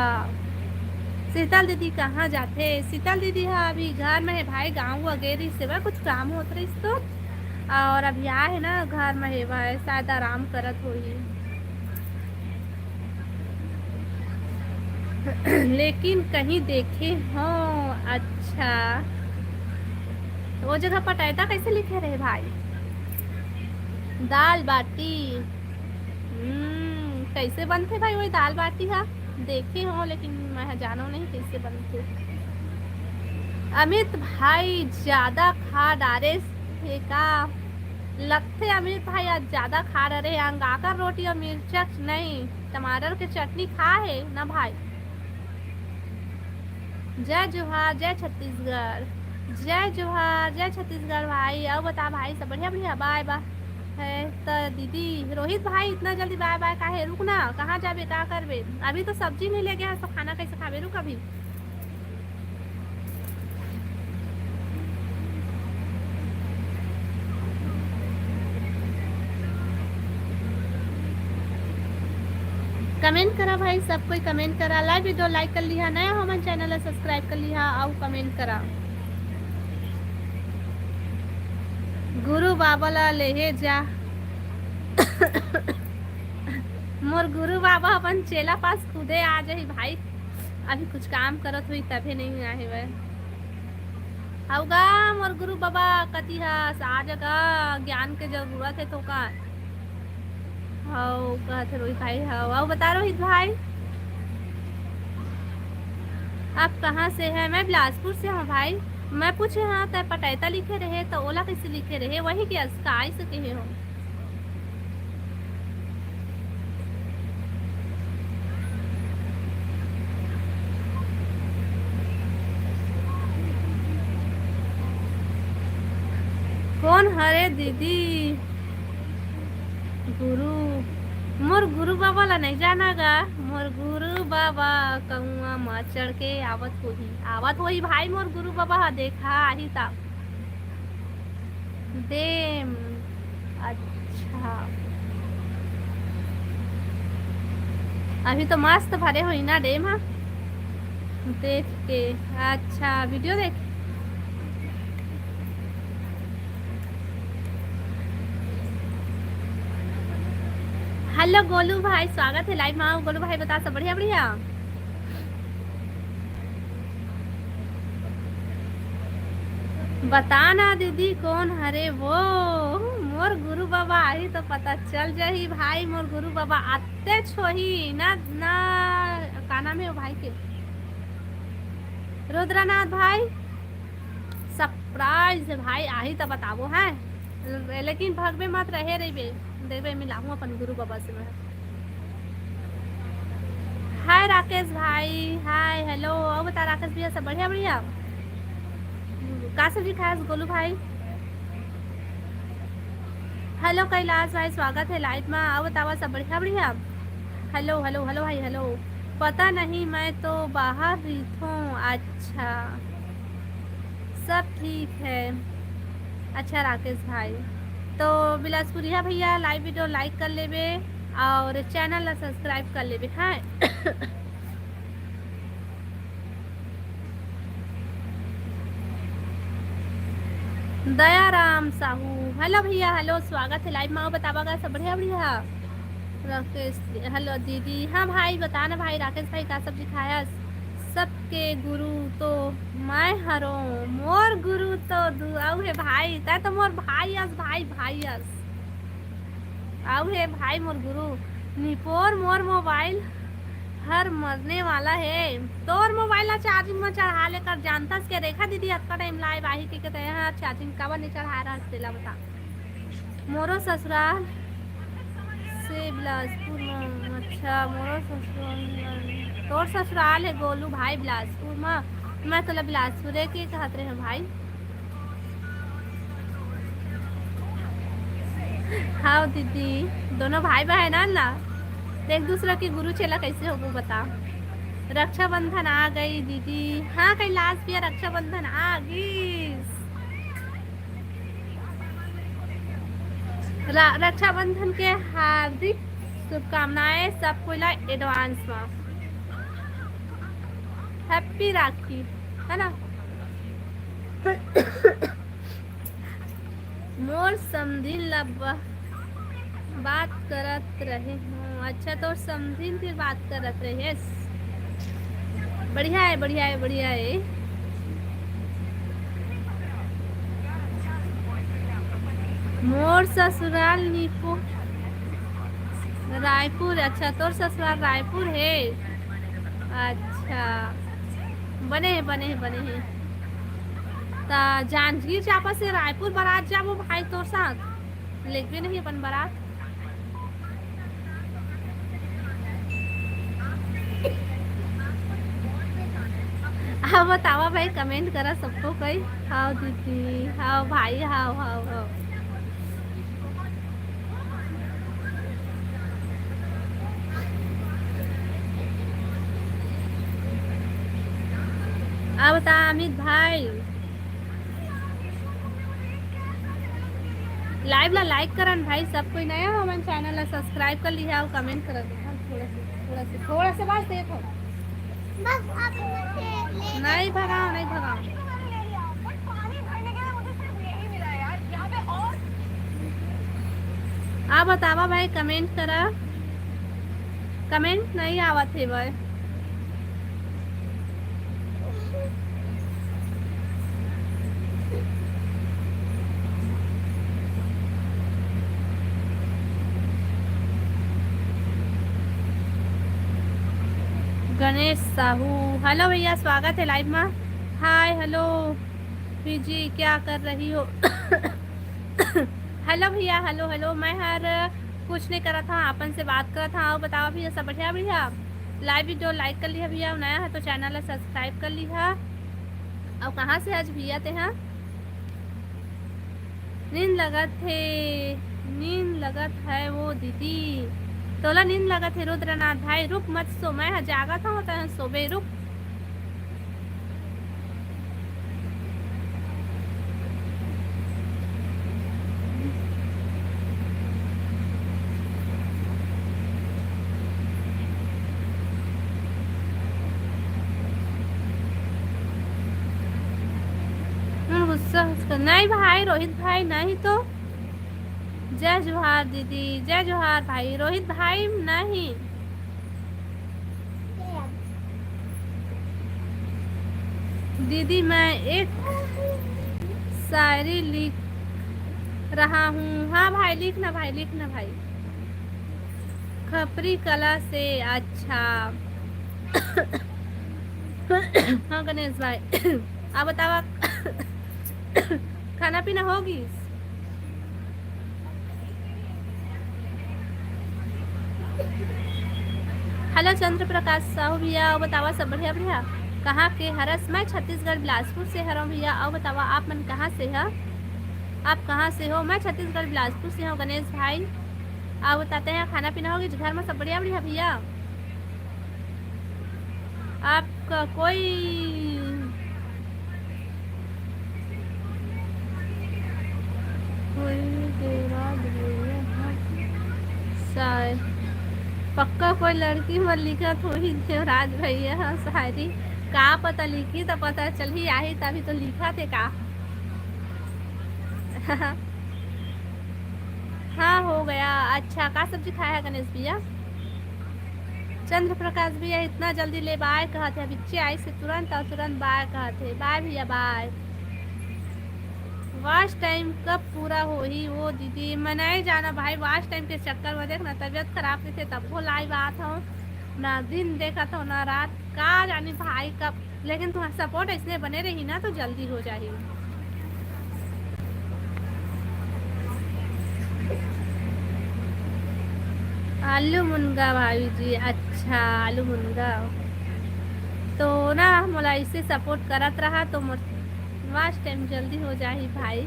शीतल दीदी कहाँ जाथे? शीतल दीदी हा अभी घर में है भाई, गाँव वा गे रहिस हे, कुछ काम होत रहिस तो, और अभी आ है ना घर में है भाई, शायद आराम करत होही। लेकिन कहीं देखे हो? अच्छा, वो जगह पटैता कैसे लिखे रहे भाई? दाल बाटी। हम्म, कैसे बनथे भाई वही दाल बाटी हा? देखे हो, लेकिन मैं हा जानो नहीं कैसे बनथे। अमित भाई ज्यादा खा डारे हे का? लगथे अमित भाई आज ज्यादा खा डरे हे। अंगाकर रोटी और मिर्चा नहीं, टमाटर के चटनी खा हे ना भाई। जय जोहार, जय छत्तीसगढ़। जय जोहार, जय छत्तीसगढ़ भाई। अउ बता भाई, सब बढ़िया, बढ़िया? बाय बाय। है त दीदी, रोहित भाई इतना जल्दी बाय बाय काहे? रुक ना, कहाँ जाबे, का करबे? अभी तो सब्जी नहीं लेगे हस, तो खाना कैसे खाबे? रुक अभी। कमेंट करा भाई, सब कोई कमेंट करा। लाइव वीडियो लाइक कर लिहा, नया हो मन चैनल ला सब्सक्राइब कर लिहा, अउ कमेंट करा। गुरु बाबा ला लेहे जा। मोर गुरु बाबा अपन चेला पास खुदे आ जाही भाई। अभी कुछ काम करत हुई तभे नहीं आए हुए। अउ गा मोर गुरु बाबा कति हस, आ जा गा, ज्ञान के जरूरत है तो का। हव, कहत हे रोहित भाई, हव। अउ बता रोहित भाई, आप कहाँ से हैं? मैं बिलासपुर से हूँ भाई। मैं पूछे हाँ, तै पटैता लिखे रहे, तो ओला कैसे लिखे रहे? वही के अस-, का ऐसे कहे हो? कौन हरे दीदी? गुरु। मोर गुरु बाबा ला नहीं जाना गा, मोर गुरु बाबा कउआ म चढ़ के आवत होही, आवत होही भाई, मोर गुरु बाबा ह देखा आही ता। डेम, अच्छा, अभी तो मस्त भरे होही ना डेम ह, देख के। अच्छा, वीडियो देख। हेलो गोलू भाई, स्वागत है लाइव में। आओ गोलू भाई, बता सब बढ़िया बढ़िया। बता ना दीदी कौन हरे वो। मोर गुरु बाबा आही तो पता चल जाही भाई, मोर गुरु बाबा आते छोही ना, ना का नाम है वो भाई के, रुद्रनाथ भाई। सरप्राइज है भाई, आही तो बताबो है, लेकिन भगबे मत, रहे रहिबे, देखबे मिलाहूँ अपन गुरु बाबा से मैं। हाय राकेश भाई, हाय, हेलो। और बता राकेश भैया, सब बढ़िया बढ़िया? का सब्जी खाया गोलू भाई? हेलो कैलाश भाई, स्वागत है लाइव में। और बतावा सब बढ़िया बढ़िया? हेलो हेलो हेलो भाई हेलो। पता नहीं, मैं तो बाहर रहिथों। अच्छा, सब ठीक है। अच्छा राकेश भाई, तो बिलासपुरिया भैया लाइव वीडियो लाइक कर लेबे और चैनल ला सब्सक्राइब कर लेबे, हाँ। दयाराम साहू, हेलो भैया, हेलो, स्वागत है लाइव में। बतावा गा सब बढ़िया बढ़िया? राकेश, हेलो दीदी, हाँ भाई, बता ना भाई, राकेश भाई का सब्जी खाया? सबके गुरु तो मैं हरो, मोर गुरु तो दू, अउ हे भाई, तै तो मोर भाई अस भाई, भाई अस। अउ हे भाई मोर गुरु, निपोर मोर मोबाइल हर मरने वाला है। तोर मोबाइल ला चार्जिंग में चढ़ा लेकर जानतस के, रेखा दीदी अतका टाइम लाइव आही के, के तै हा चार्जिंग काबर नहीं चढ़ा रहा, तेला बता। मोरो ससुराल से बिलासपुर में। अच्छा, मोरो ससुराल, तोर ससुराल है गोलू भाई बिलासपुर में, मैं तोला बिलासपुरे के कहत रहे भाई। हाँ दीदी, दोनों भाई बहन ना, तो एक दूसरा के गुरु चेला कैसे होबो बता। रक्षाबंधन आ गई दीदी। हाँ कैलाश भैया, रक्षाबंधन आ गई। रा-, रक्षाबंधन के हार्दिक शुभकामनाएं सब कोई ला एडवांस में। हैप्पी राखी, है ना? मोर समधिन ला ब-, बात करत रहे हूँ। अच्छा, तोर समधिन फिर बात करत रहे। बढ़िया है, बढ़िया है, बढ़िया है। मोर ससुराल निपो रायपुर। अच्छा, तोर ससुराल रायपुर है। अच्छा, बने है, बने है, बने है। ता जांजगीर चांपा से रायपुर बारात जाबो भाई तोर साथ, लेगबे नहीं अपन बारात। हाँ बतावा भाई, कमेंट करा सबको कोई। हाव दीदी, हाव भाई, हाव, हाव, हाव। अब बता अमित भाई, लाइव ला लाइक करन भाई, सब कोई नया हो मन चैनल ला सब्सक्राइब कर लिहा और कमेंट कर दे। हाँ, थोड़ा सा, थोड़ा सा, थोड़ा सा बस देखो। बस आप नहीं भगाओ, नहीं भगाओ। आप बतावा भाई, कमेंट करा। कमेंट नहीं आवत हे भाई। गणेश साहू, हेलो भैया, स्वागत है लाइव में। हाय, हेलो पीजी, क्या कर रही हो? हेलो भैया, हेलो, हेलो, मैं हर कुछ नहीं करा था, आपन से बात करा था। और बतावा भैया, सब बढ़िया? बढ़िया। लाइव वीडियो लाइक कर लिहा भैया, नया है तो चैनल ला सब्सक्राइब कर लिहा। और कहाँ से आज भैया ते हैं? नींद लगत हे, नींद लगत है वो दीदी। तोला नींद लगत हे रुद्रनाथ भाई, रुक मत सो, मैं ह जागत हूँ, तैं सोबे रुक। हम्म, गुस्सा, गुस्सा नहीं भाई, रोहित भाई नहीं तो। जय जोहार दीदी, जय जोहार भाई। रोहित भाई नहीं। दीदी, मैं एक शायरी लिख रहा हूँ। हाँ भाई, लिख ना भाई, लिख ना भाई। खपरी कला से। अच्छा। हाँ गणेश भाई, आप बतावा, खाना पीना होगी? हेलो चंद्र प्रकाश साहू भैया, अउ बतावा सब बढ़िया भैया? कहाँ के हरस? मैं छत्तीसगढ़ बिलासपुर से हरव भैया। अउ बतावा आप मन कहाँ से ह? आप कहाँ से हो? मैं छत्तीसगढ़ बिलासपुर से हूँ गणेश भाई। अउ बताते हैं खाना पीना होगी घर में सब बढ़िया बढ़िया भैया? आपका कोई कोई देवराज भैया ह शायद, पक्का कोई लड़की मन लिखत होही देवराज भैया ह शायरी। का पता लिखी त पता चलही, आही तभी तो लिखत हे का। हाँ, हो गया। अच्छा, का सब्जी खाया है गणेश भैया? चंद्र प्रकाश भैया इतना जल्दी ले बाय कहत हे, बिच्चे आई से तुरंत और तुरंत बाय कहत हे। बाय भैया, बाय। वॉच टाइम कब पूरा होही वो दीदी? मैं नहीं जाना भाई, वॉच टाइम के चक्कर में देख ना, तबीयत खराब रहिथे तब वो लाइव आत हूँ ना, दिन देखत हूँ ना रात, का जानी भाई कब। लेकिन तुम्हारा सपोर्ट ऐसने बने रही ना तो जल्दी हो जाही। आलू मुनगा भाभी जी, अच्छा आलू मुनगा। तो ना मोला ऐसे सपोर्ट करत रहा तो मोर वॉच टाइम जल्दी हो जाही भाई।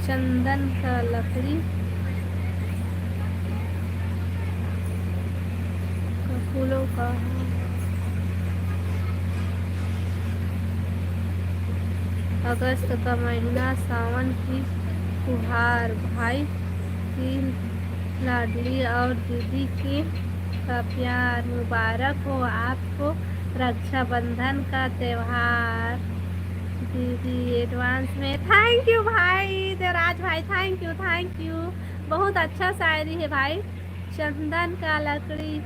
चंदन का लकड़ी का फूलों का हार। अगस्त का महीना, सावन की फुहार, भाई की लाडली और दीदी की का प्यार। मुबारक हो आपको रक्षाबंधन का त्योहार दीदी, एडवांस में। थैंक यू भाई देवराज भाई, थैंक यू, थैंक यू। बहुत अच्छा शायरी है भाई। चंदन का लकड़ी,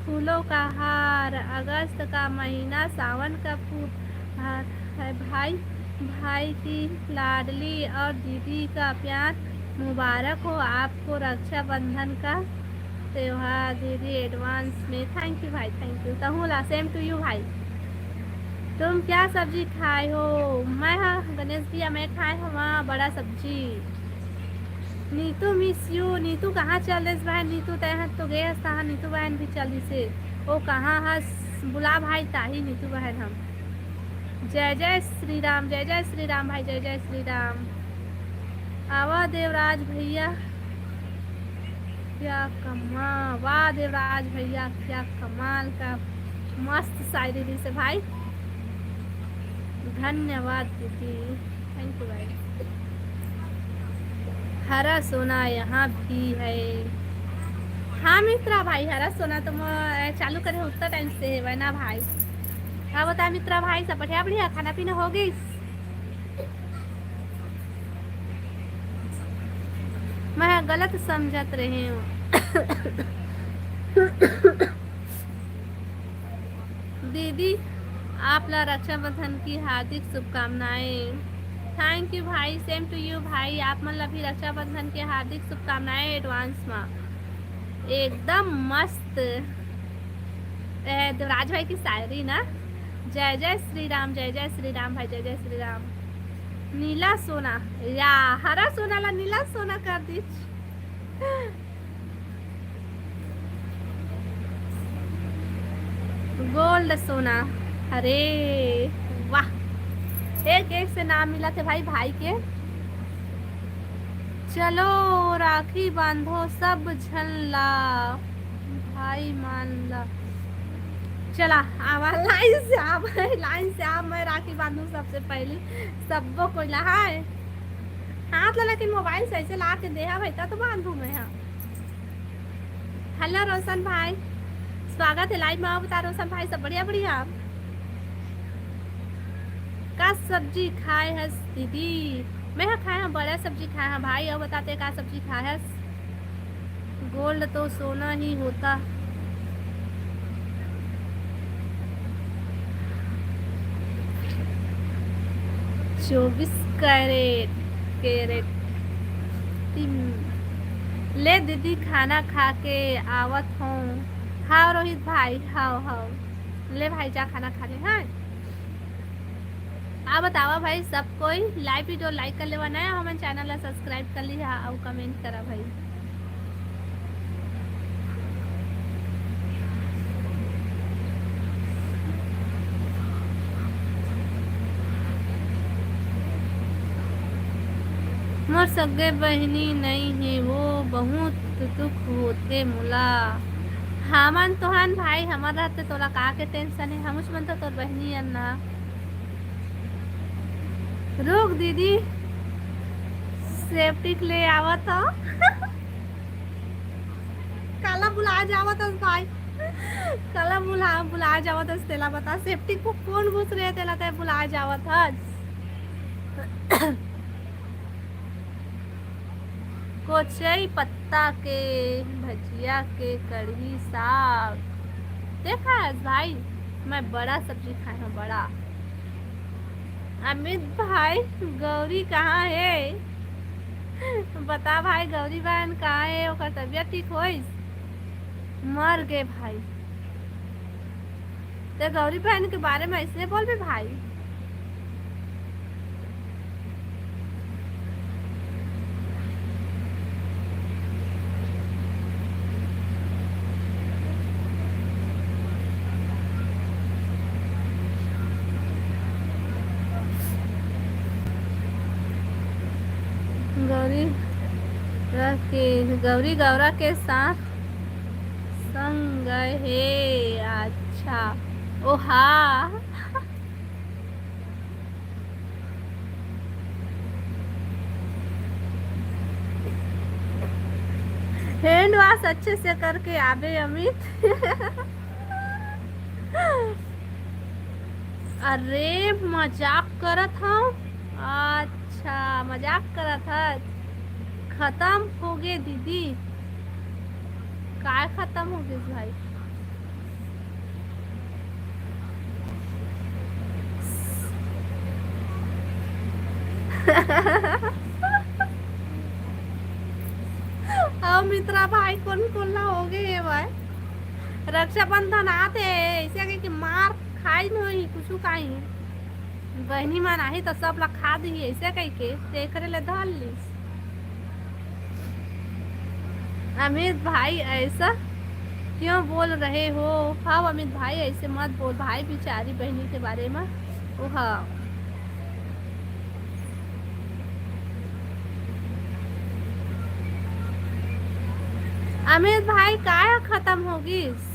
फूलों का हार, अगस्त का महीना, सावन का फूल है भाई। भाई की लाडली और दीदी का प्यार। मुबारक हो आपको रक्षाबंधन का त्योहार दीदी, एडवांस में। थैंक यू भाई, थैंक यू। तहूँ ला, सेम टू यू भाई। तुम क्या सब्जी खाए हो? मैं हा गणेश भैया, मैं खाए हवा बड़ा सब्जी। नीतू, मिस यू। नीतू कहाँ चल देस बहन? नीतू तैं ह तो गे हस तहाँ, नीतू बहन भी चल दिसे। ओ कहाँ हस? बुला भाई ताही नीतू बहन हम। जय जय श्री राम, जय जय श्री राम भाई, जय जय श्री राम। आवा देवराज भैया, क्या कमाल, वाह देवराज भैया, क्या कमाल का मस्त शायरी दिसे भाई। धन्यवाद दीदी, थैंक यू भाई। हरा सोना यहाँ भी है। हाँ मित्रा भाई, हरा सोना तो मैं चालू करे उतना टाइम से है ना भाई। का बता मित्रा भाई, सब बढ़िया बढ़िया, खाना पीना हो गई? मैं गलत समझत रहे हूँ। दीदी, आप ला रक्षाबंधन की हार्दिक शुभकामनाएं। थैंक यू भाई, सेम टू यू भाई, आप मन ला भी रक्षाबंधन के हार्दिक शुभकामनाएं एडवांस मा। एकदम मस्त। ए, देवराज भाई की शायरी ना। जय जय श्री राम, जय जय श्री राम भाई, जय जय श्री राम। नीला सोना या हरा सोना ला नीला सोना कर दीच। गोल्ड सोना। अरे वाह, एक एक से नाम मिलत हे भाई, भाई के। चलो राखी बांधो सब झन ला, भाई मान ला। चला आवा, लाइन से आवा, लाइन से आ, मैं राखी बांधू सबसे पहली, सबो कोई ला। हाय, हाथ ला लेकिन मोबाइल से ऐसे ला के देहा भाई, तब तो बांधू मैं। हाँ, हेलो रोशन भाई, स्वागत है लाइव में। आप बता रोशन भाई, सब बढ़िया? बढ़िया। का सब्जी खाए हस दीदी? मैं हा खाए हूँ बड़ा सब्जी खाए हूँ भाई। और बताते का सब्जी खाए हस? गोल्ड तो सोना ही होता। चौबीस कैरेट, कैरेट। ले दीदी, खाना खा के आवत हूँ। हाव रोहित भाई, हाव हाव। ले भाई, जा खाना खा ले। हाँ, आप बतावा भाई, सब कोई लाइव वीडियो लाइक कर लेवा, नया हमन चैनल ला सब्सक्राइब कर लिहा अउ कमेंट करा भाई। मोर सगे बहिनी नई हे, वो बहुत दुख होथे मोला। हमन तो हन भाई, हमर रहते तोला का के टेंशन हे, हमुच मन तो तोर बहिनी अन ना। रुक दीदी, सेप्टिक ले आवत हो। काला बुलाए जावत हस भाई, काला बुला, बुलाए जावत हस, तेला बता, सेप्टिक को कौन घुस रहे, तेला ते बुलाए जावत हस। कोचई पत्ता के भजिया के कढ़ी साग। देखा है भाई, मैं बड़ा सब्जी खाए हूँ, बड़ा। अमित भाई, गौरी कहाँ है? बता भाई, गौरी बहन कहाँ है? ओकर तबीयत ठीक होइस? मर गे भाई। ते गौरी बहन के बारे में ऐसे बोलबे भाई? गौरी के, गौरी गौरा के साथ संग गए हे। अच्छा, ओ हाँ। हैंड वॉश अच्छे से करके आबे अमित। अरे मजाक करत हव। अच्छा, मजाक करत हस। खतम होगे दीदी। काय खतम होगे भाई? अउ मित्रा भाई, कोन कोन ला होगे हे भाई? रक्षाबंधन आत हे, ऐसे कहिके मार खाई नहीं, कुछु काई। बहिनी मन आही त सब ला खा दिही, ऐसे कहिके, तेकरे ले धर लीस। अमित भाई, ऐसा क्यों बोल रहे हो? हाँ अमित भाई, ऐसे मत बोल भाई, बिचारी बहिनी के बारे में। ओ हाँ। अमित भाई, काय खतम होगिस?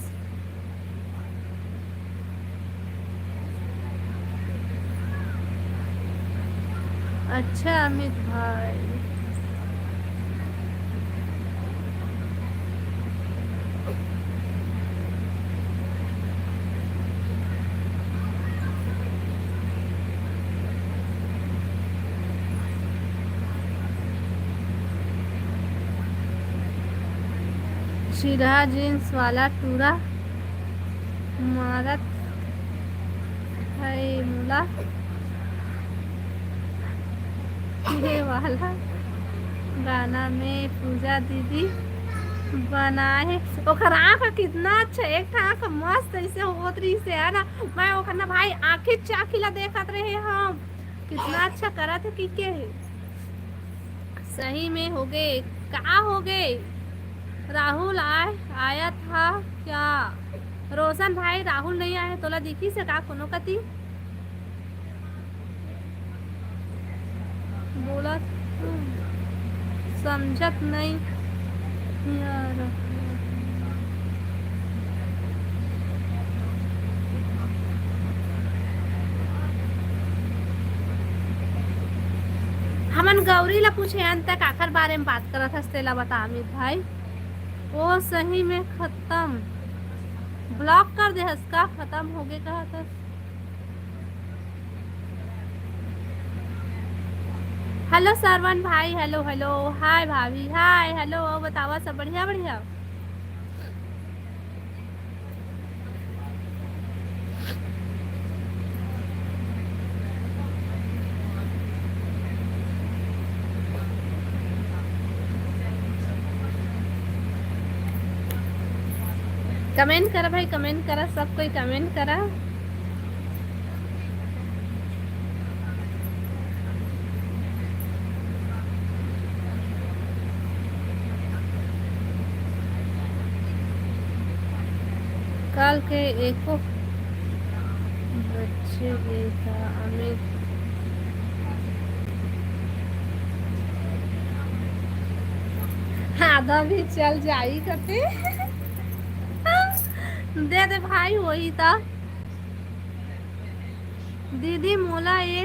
अच्छा अमित भाई। सिरहा जींस वाला टूरा मारत है मोला। ये वाला गाना में पूजा दीदी बनाए हे। ओकर आँख कितना अच्छा, एक ठा आँख मस्त ऐसे होत रहिस हे, है ना? मैं ओकर ना भाई आँखी चाखी ला देखत रहे हम, कितना अच्छा करत हे, की के हे। सही में होगे, का होगे? राहुल आय, आया था क्या? रोशन भाई, राहुल नहीं आए, तोला दिखी से का कोनो कती? बोलत हूँ, समझत नहीं यार। हमन गौरी ला पूछे हन, त काखर बारे में बात करत हस, तेला बता अमित भाई। ओ सही में खत्म, block कर दे हस का? खत्म होगे कहत हस। Hello सरवन भाई, hello hello, hi भाभी, hi hello। अउ बतावा, सब बढ़िया बढ़िया? Comment करा भाई, comment करा, सब कोई comment करा। कल के एको बच्चे बेटा अमित। आधा भी चल जाई कते। दे दे भाई, वही ता। दीदी मोला ए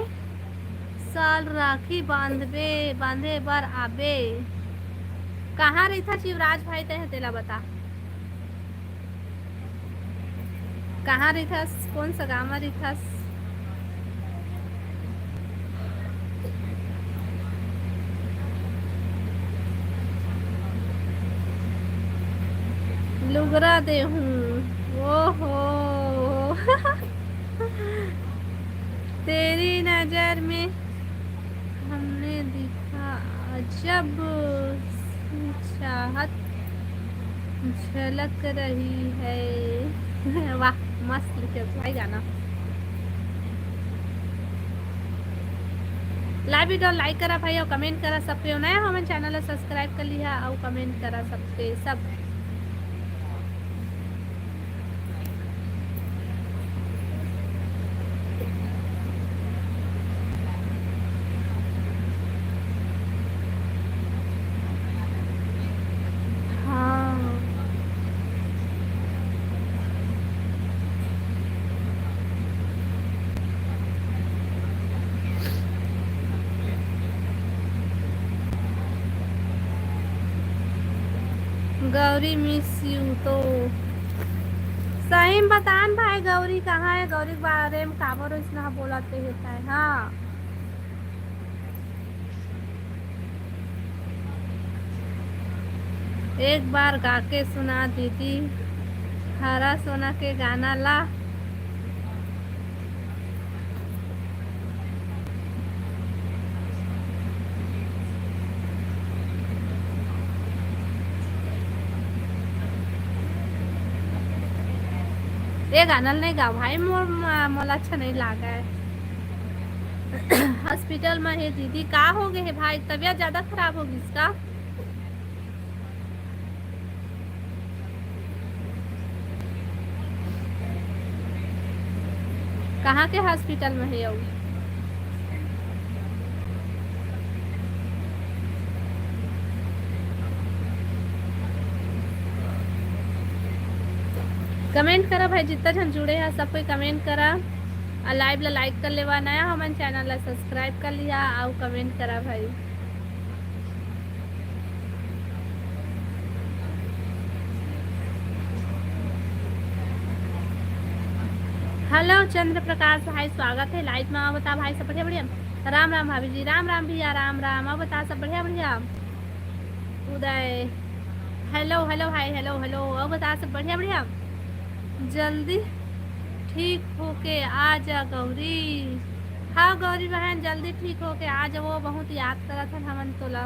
साल राखी बांधबे, बांधे बर आबे। कहाँ रहिथस शिवराज भाई, तेह तेला बता। कहाँ रहिथस, कौन सा गाँव में रहिथस? लुगरा दे हूँ। ओहो। तेरी नजर में हमने दिखा अजब चाहत झलक रही है। वाह, मस्त लिखे भाई गाना। Live video like करा भाई, अउ comment करा। सब कोई नया हमन channel ला subscribe कर लिहा, अउ comment करा सबके सब। हाँ। गौरी miss you तो सही में बतान भाई, गौरी कहाँ है? गौरी के बारे में काबर इसना बोलत हे ताय? हाँ, एक बार गा के सुना दीदी, हरा सोना के गाना ला। ए गाना ल नहीं गाओ भाई, मोर, मोला अच्छा नहीं लागा है। Hospital में हे दीदी, का हो गए हे भाई? तबीयत ज्यादा खराब हो गई इसका? कहाँ के hospital में हे अउ? Comment करा भाई, जितना झन जुड़े हा सब कोई comment करा, अउ live ला like कर लेवा, नया हमन channel ला subscribe कर लिहा, अउ comment करा भाई। Hello चंद्र प्रकाश भाई, स्वागत है live में। अउ बता भाई, सब बढ़िया बढ़िया? राम राम भाभी जी, राम राम भैया, राम राम। अउ बता, सब बढ़िया बढ़िया? उदय, hello hello भाई, hello hello। अउ बता, सब बढ़िया बढ़िया? जल्दी ठीक होके आ जा गौरी। हाँ गौरी बहन, जल्दी ठीक होके आ जावो, बहुत याद करत हन हमन तोला।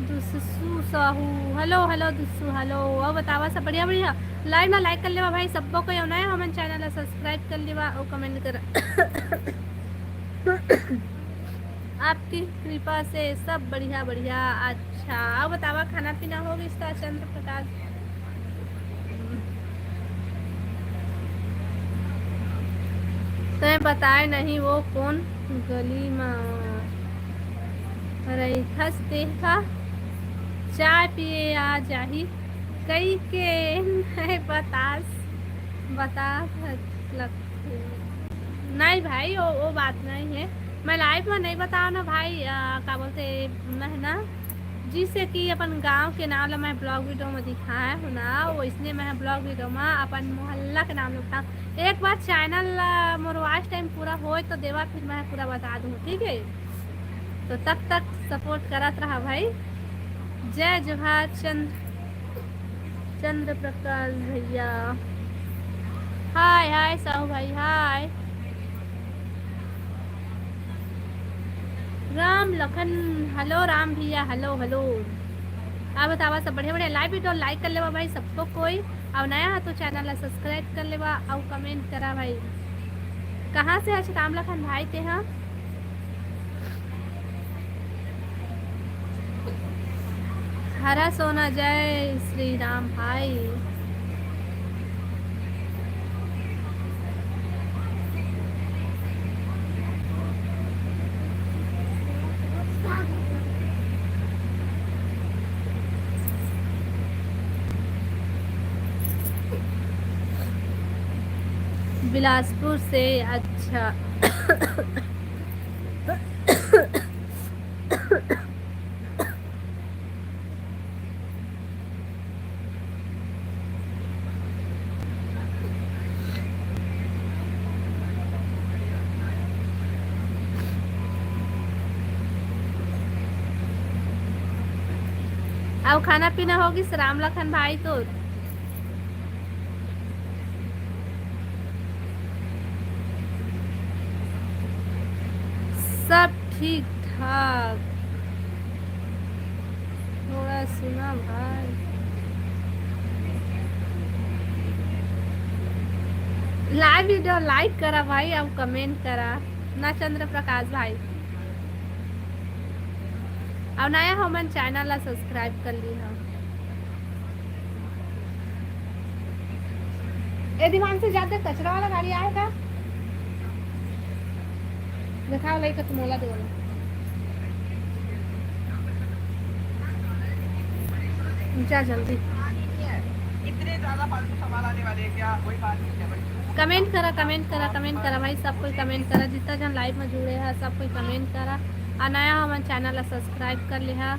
दुसु साहू, hello hello दुसु, hello। अउ बतावा, सब बढ़िया बढ़िया? Live ला like कर लेवा भाई, सबको कोई नया हमन channel ला subscribe कर लेवा अउ comment कर। आपकी कृपा से सब बढ़िया बढ़िया। अच्छा, अउ बतावा, खाना पीना हो गइस का चंद्र प्रकाश? तैं बताए नहीं वो कोन गली म रहिथस तेहा, चाय पिए आ जाही कहिके नहीं बतास, बतास लगथे। नहीं भाई, वो, वो बात नहीं है। मैं live में नहीं बताओ ना भाई, आ, का बोलते, मैं ना, जिससे कि अपन गांव के नाम ला मैं vlog video में दिखाए हूँ ना, वैसने मैं vlog video में अपन मोहल्ला के नाम ला बताओ। एक बार channel ला मोर watch time पूरा होए तो देवा, फिर मैं पूरा बता दूँ, ठीक है? तो तब तक support करत रहा भाई। जय जोहार चंद्र, चंद्र प्रकाश भैया। हाय, हाय साहू भाई, हाय। राम लखन, hello राम भैया, hello, hello। आप बतावा, सब बढ़िया, बढ़िया। Live video like कर लेवा भाई, सबको कोई, और नया है तो channel ला subscribe कर लेवा, और comment करा भाई। कहाँ से हस राम लखन भाई तेहा? हरा सोना, जय श्री राम भाई। बिलासपुर से, अच्छा। अउ खाना पीना होगिस राम लखन भाई तोर? सब ठीक ठाक, थोड़ा सुना भाई। Live video like करा भाई, अउ comment करा ना चंद्र प्रकाश भाई। अउ नया हो मन channel ला subscribe कर ली हो। ए दीवान से जाते कचरा वाला गाड़ी आए का? दिखाओ लइका तुम ओला देवल। जा जल्दी। इतने ज्यादा फालतू सवाल आने वाले हैं क्या? कोई बात नहीं है भाई। Comment करा, comment करा, comment करा भाई, सब कोई comment करा, जितना जन live में जुड़े हैं सब कोई comment करा। आ नया हमन channel ला subscribe कर लिहा।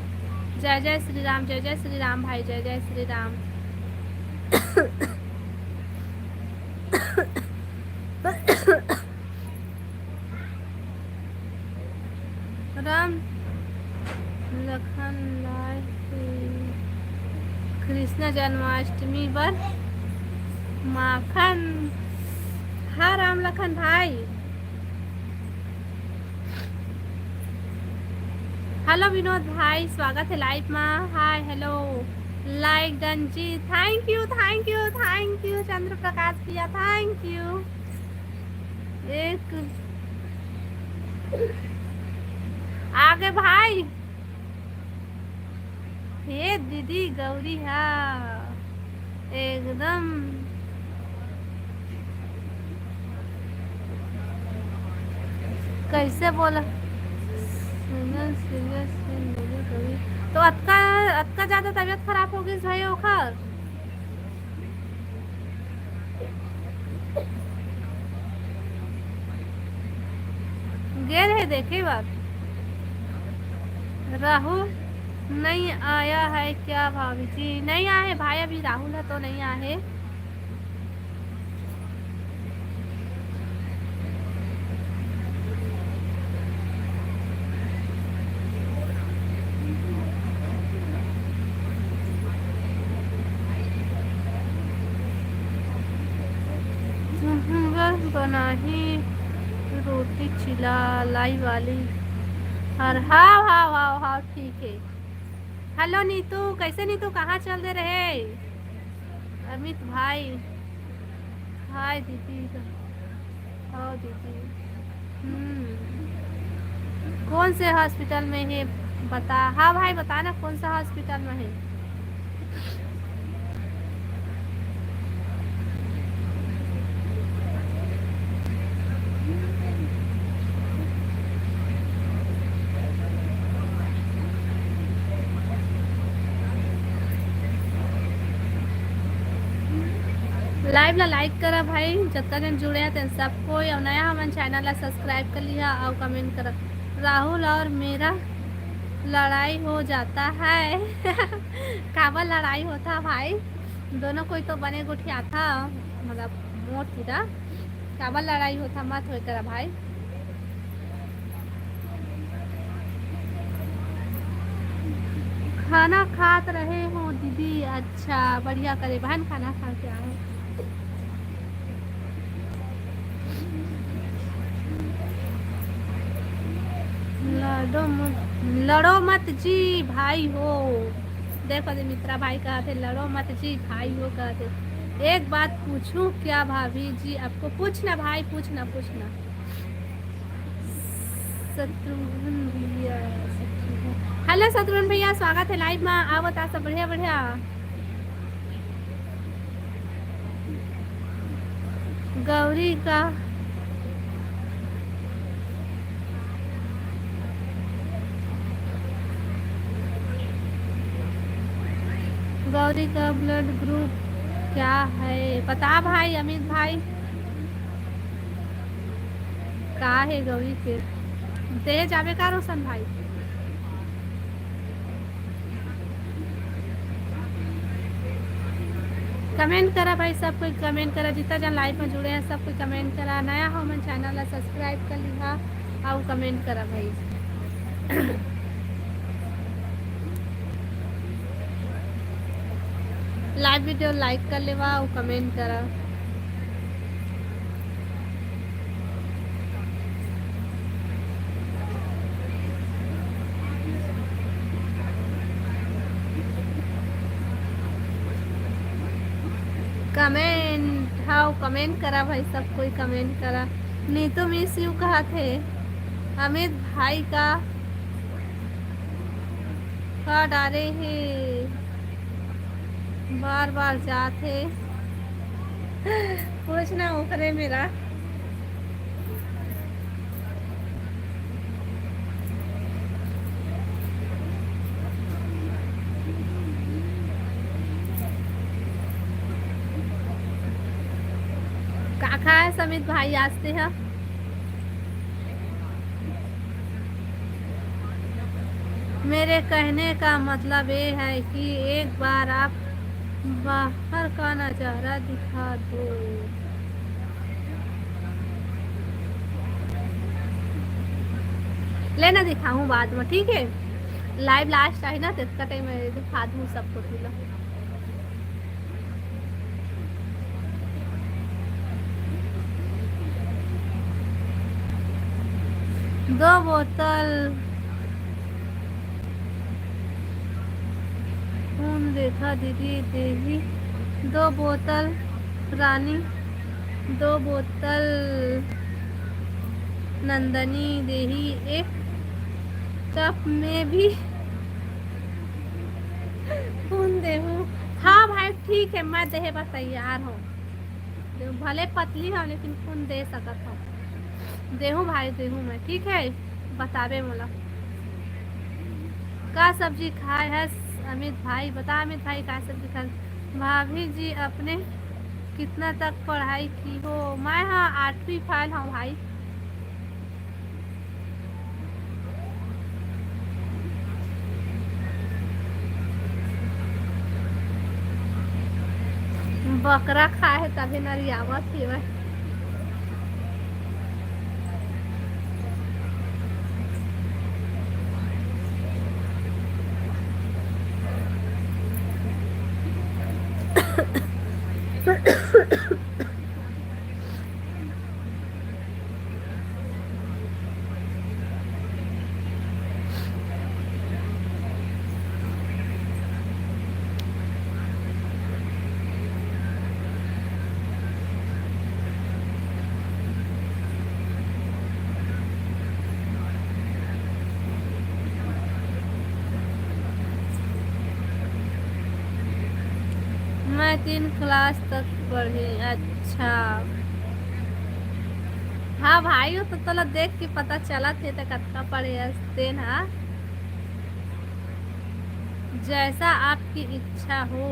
जय जय श्री राम, जय जय श्री राम भाई, जय जय श्री राम। राम लखन लाए हे कृष्ण जन्माष्टमी बर माखन। हाँ राम लखन भाई। Hello विनोद भाई, स्वागत है live मा। Hi, hello, like done ji. Thank you, thank you, thank you Chandra प्रकाश भैया, thank you। एक आगे भाई। हे दीदी गौरी हा एकदम कैसे बोला? Serious, serious है मेरी गौरी। तो अतका, अतका ज्यादा तबीयत खराब हो गई भाई ओखर? गेल है देखे बात। राहुल नहीं आया है क्या भाभी जी? नहीं आए भाई, अभी राहुल है तो नहीं आए। तुहूं बर बनाही रोटी चिला लाई वाली। हर हाव, हाव, हाव, हाव, ठीक है। Hello नीतू, कैसे नीतू, कहाँ चल दे रहे? अमित भाई, हाय दीदी। हाँ दीदी। हम्म। कौन से hospital में है बता। हाँ भाई, बता ना कौन सा hospital में है। Live ला like करा भाई, जतका जन जुड़े हे तेन सबको, अउ नया हमन channel ला subscribe कर लिहा अउ comment करा। राहुल और मेरा लड़ाई हो जाता है। काबर लड़ाई होता भाई? दोनों कोई तो बने गोठियाथा, मतलब मोर तीरा। काबर लड़ाई होता, मत होय करा भाई। खाना खात रहे हो दीदी? अच्छा, बढ़िया करे बहन, खाना खा के आए। लड़ो मत, लड़ो मत जी भाई हो। देखो जी मित्रा भाई कहा थे, लड़ो मत जी भाई हो कहा थे। एक बात पूछूं क्या भाभी जी आपको? पूछना भाई, पूछना, पूछना। शत्रुघ्न भैया, शत्रुघ्न। Hello शत्रुघ्न भैया, स्वागत है live में। आवत आ सब बढ़िया बढ़िया। गौरी का, गौरी का blood group क्या है? बता भाई, अमित भाई। का हे गौरी के? दे जाबे का रोशन भाई? Comment करा भाई, सब कोई comment करा, जितना जन live में जुड़े हैं सब कोई comment करा। नया हो मन channel ला subscribe कर लिहा अउ comment करा भाई। Live video like कर लेवा अउ comment करा। Comment, हाँ, comment करा भाई, सब कोई comment करा। नीतू miss you कहा थे अमित भाई का, का डारे हे, बार बार जात हे। पूछना ओकरे मेरा। का खाए समित भाई आज ते ह? मेरे कहने का मतलब ये है कि एक बार आप बाहर का नजारा दिखा दो। लेना दिखाऊं बाद में, ठीक है? Live last आहे ना, तेतका time में दिखा दूं सबको तुला। दो बोतल खून देखा दीदी देही, दो बोतल रानी, दो बोतल नंदनी देही, एक कप में भी खून देहूं। हाँ भाई, ठीक है, मैं देहे बर तैयार हूँ। देहूं, भले पतली हूँ, लेकिन खून दे सकत हूँ। देहूं भाई, देहूं मैं, ठीक है, बताबे मोला। का सब्जी खाए हस अमित भाई? बता अमित भाई, का सब्जी खाए? भाभी जी, अपने कितना तक पढ़ाई की हो? मैं हाँ आठवीं fail हूँ भाई। बकरा खाए हे तभी नरियावत हेवय। मैं तीन class तक पढ़ी। अच्छा, हाँ भाई, वो तो तोला देख के पता चलत हे त कतका पढ़े हस तेन हा। जैसा आपकी इच्छा हो।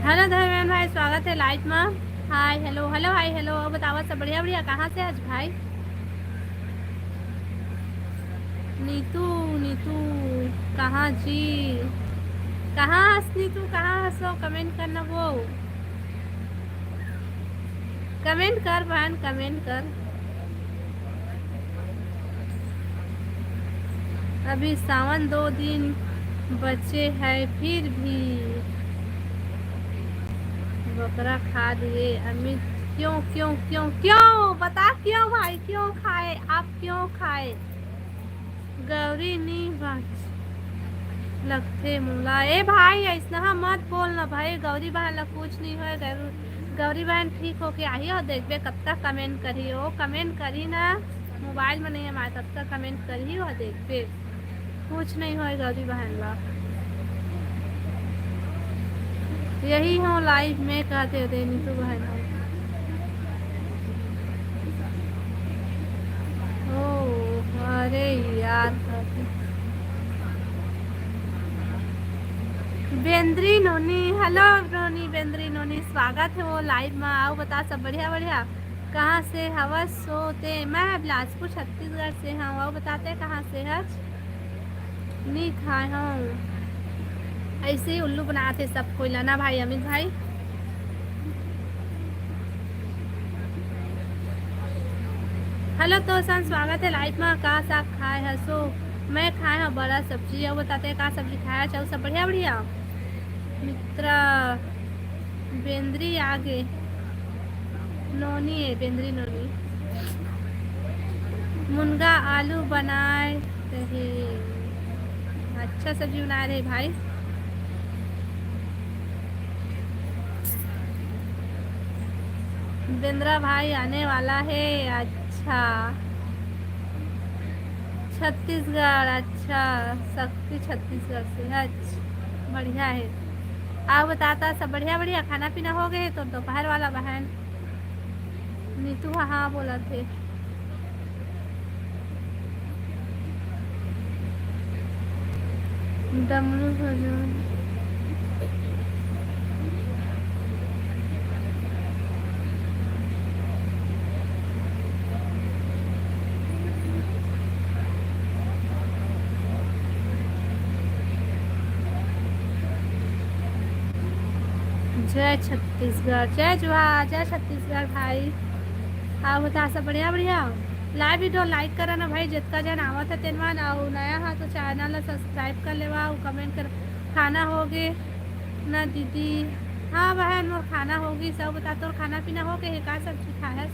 हेलो धर्मेन भाई, स्वागत हे लाइव मा। हाय, हेलो, हेलो, हाय, हेलो। अउ बतावा, सब बढ़िया, बढ़िया? कहाँ से हस भाई? नीतू, नीतू, कहाँ जी? कहाँ हस नीतू, कहाँ हस वो? कमेंट करना वो। कमेंट कर बहन, कमेंट कर। अभी सावन दो दिन बचे है, फिर भी बकरा खा लिए अमित। क्यों, क्यों, क्यों, क्यों? बता क्यों भाई, क्यों खाए आप, क्यों खाए? गौरी नी बाच लगथे मोला। ए भाई, अइसनहा मत बोल ना भाई, गौरी बहन ला कुछ नहीं होय। गौरी, गौरी बहन ठीक होके आही अउ देखबे कतका कमेंट करही। ओ कमेंट करही ना, मोबाइल में नहीं हमारे, कतका कमेंट करही अउ देखबे। कुछ नहीं होय गौरी बहन ला। यही हो लाइव में कहते रे नीतू बहन हो। ओ, अरे यार, बेंद्री नोनी, हेलो नोनी, बेंद्री नोनी, स्वागत हे वो लाइव मा। अउ बता, सब बढ़िया, बढ़िया? कहाँ से हवस सो ते? मैं बिलासपुर, छत्तीसगढ़ से हूँ। अउ बता ते, कहाँ से हस? नी खाए हूँ। ऐसे ही उल्लू बनाते सब कोई ला ना भाई, अमित भाई। हेलो तोसन, स्वागत हे लाइव मा। का साग खाए हसो? मैं खाए हूँ बड़ा सब्जी। अउ बता ते, का सब्जी खाए हस? अउ सब बढ़िया, बढ़िया? मित्रा, बेंदरी आगे। नोनी हे, बेंदरी नोनी। मुनगा आलू बनाए रहे। अच्छा सब्जी बनाए रहे भाई। बेंदरा भाई आने वाला हे। अच्छा। छत्तीसगढ़, अच्छा, शक्ति छत्तीसगढ़ से, अच्छा, बढ़िया हे। अउ बता ता, सब बढ़िया, बढ़िया? खाना पीना हो गे हे तोर दोपहर वाला बहन? नीतू ह हाँ बोलत हे। डमरू भजन। जय छत्तीसगढ़, जय जोहार, जय छत्तीसगढ़ भाई। अउ बता, सब बढ़िया, बढ़िया? लाइव वीडियो लाइक करा ना भाई, जतका जन आवत हे तेन मन, अउ नया हा तो चैनल ला सब्सक्राइब कर लेवा, अउ कमेंट कर। खाना हो गे ना दीदी? हाँ बहन, मोर खाना हो गे। सब बता, तोर खाना पीना हो गे हे? का सब्जी खाए हस?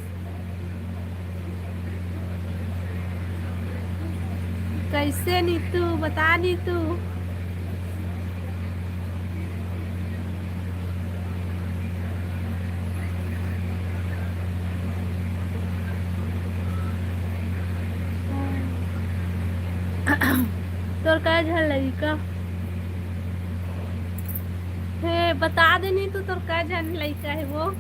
कैसे नीतू, बता नीतू। तोर का झन लइका हे, बता दे नीतू, तोर का झन लइका हे वो।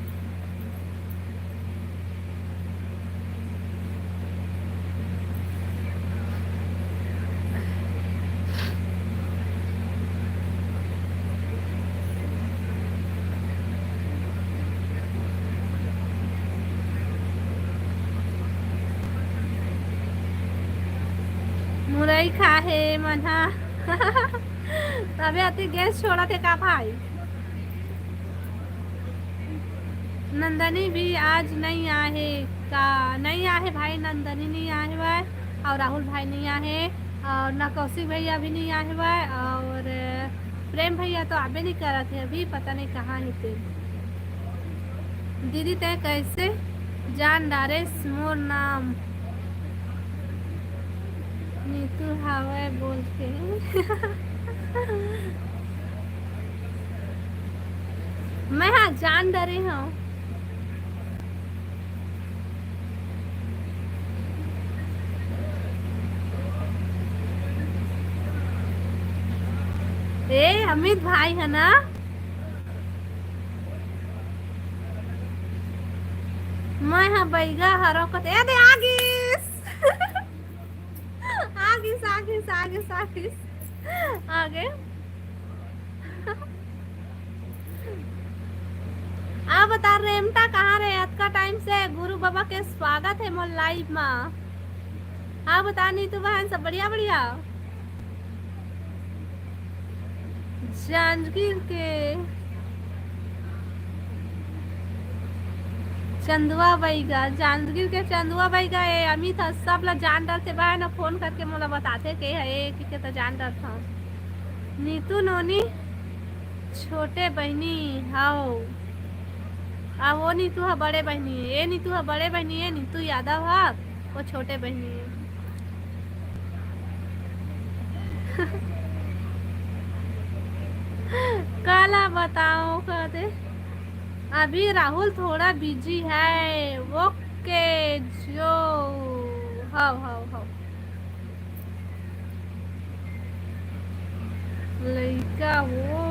मुरई खा हे मन हा। तबे अति गैस छोड़त हे का भाई? नंदनी भी आज नहीं आए हे का? नहीं आए हे भाई, नंदनी नहीं आए हे भाई, अउ राहुल भाई नहीं आए हे, अउ ना कौशिक भैया भी नहीं आए हे भाई, अउ प्रेम भैया तो आबे नहीं करत हे अभी, पता नहीं कहाँ हे ते। दीदी, तैं कैसे जान डारेस मोर नाम? नीतू हावय बोल के। मैं हा जान डरे हूँ। ए अमित भाई है ना, मैं हा बैगा हरो कत, ए दे आगिस। आगिस, आगिस, आगिस, आगिस। आगे। बता, रेमटा कहाँ रे? अतका टाइम से गुरु बाबा के स्वागत है मोर लाइव मा। हाँ, बता नीतू बहन, सब बढ़िया, बढ़िया। जांजगीर के चंदुआ बैगा, जांजगीर के चंदुआ बैगा, ए अमित ह सब ला जान डरथे बहन, फोन करके मोला बताथे के है, ए, के, के तो जान डरथव। नीतू नोनी छोटे बहिनी हव। आ, वो नीतू ह बड़े बहिनी हे, ए नीतू ह बड़े बहिनी हे, नीतू यादव ह वो छोटे बहिनी हे। काला बताओ कहते, अभी राहुल थोड़ा बिजी है। ओके जो, हव हव हव। लइका हो।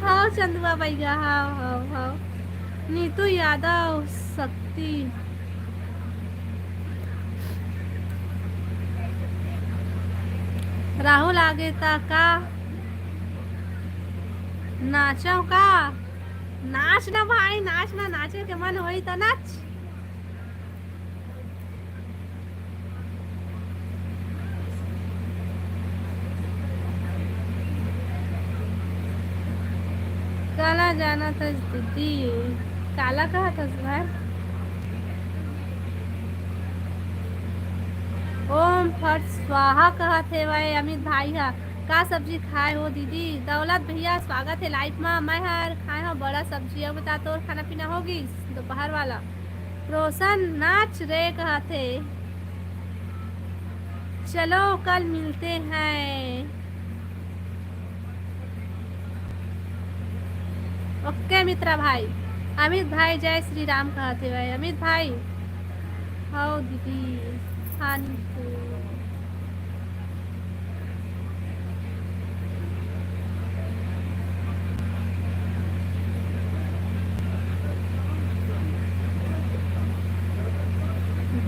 हव चंदुआ बैगा, हव हव हव। नीतू यादव शक्ति। राहुल आगे ता का नाचव का? नाच ना भाई, नाच ना, नाचे के मन होई त नाच। काला जानत हस दीदी, काला कहत हस भाई? ओम फट स्वाहा कहत हे भाई अमित भाई हा। का सब्जी खाए हो दीदी? दौलत भैया स्वागत है लाइव मा। मैं हर खाए हो बड़ा सब्जी। अब बता तोर खाना पीना हो गिस दोपहर वाला? रोशन नाच रे कहत हे। चलो कल मिलते हैं। ओके मित्रा भाई, अमित भाई जय श्री राम कहत हे भाई अमित भाई। हव दीदी, हाँ नीतू।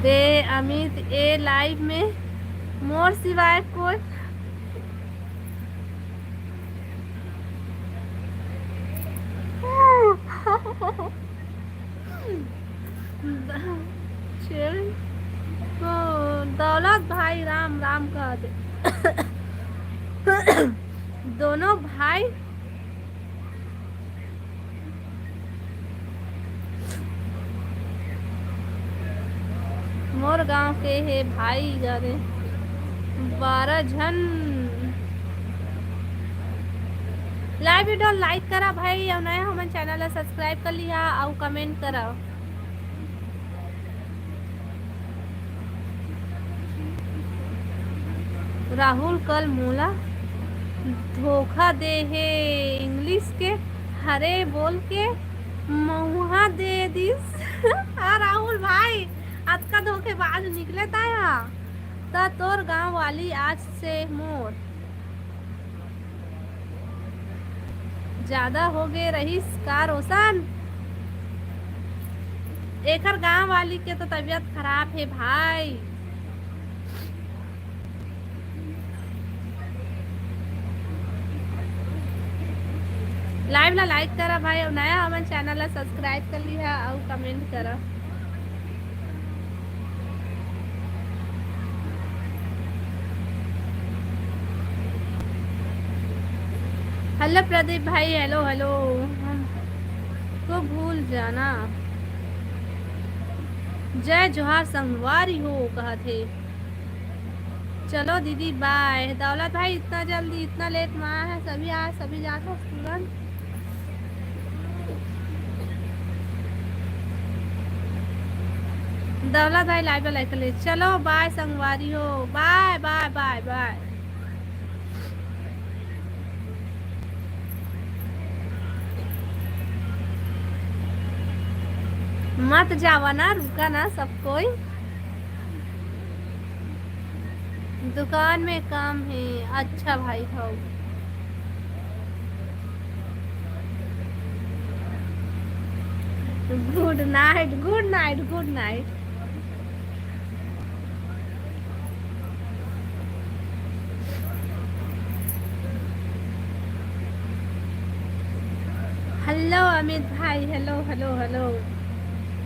दे अमित, ए लाइव में मोर सिवाय कोई दौलत भाई राम राम कह दे। दोनों भाई मोर गांव के हे भाई, जाने बारह झन। लाइव वीडियो लाइक करा भाई, अउ नया हमन चैनल ला सब्सक्राइब कर लिहा अउ कमेंट करा। राहुल कल मोला धोखा दे हे, इंग्लिश के हरे बोल के महुआ दे दिस। हाँ राहुल भाई, अतका धोखेबाज निकले ताया, त तोर गांव वाली आज से मोर ज्यादा हो गए रहिस का रोशन? एकर गांव वाली के तो तबीयत खराब हे भाई। लाइव ला लाइक करा भाई, अउ नया हमन चैनल ला सब्सक्राइब कर लिहा अउ कमेंट करा। हेलो प्रदीप भाई, हेलो हेलो। हम तो भूल जाना। जय जोहार संगवारी हो कहत हे। चलो दीदी बाय। दौलत भाई इतना जल्दी, इतना लेट में आया है, सभी आए, सभी जाते हैं तुरंत। दौलत भाई लाइव लाइक कर ले। चलो बाय संगवारी हो, बाय बाय बाय बाय। मत जावा ना, रुका ना सब कोई। दुकान में काम है। अच्छा भाई हो। Good night, good night, good night। Hello Amit भाई, हेलो, हेलो, हेलो।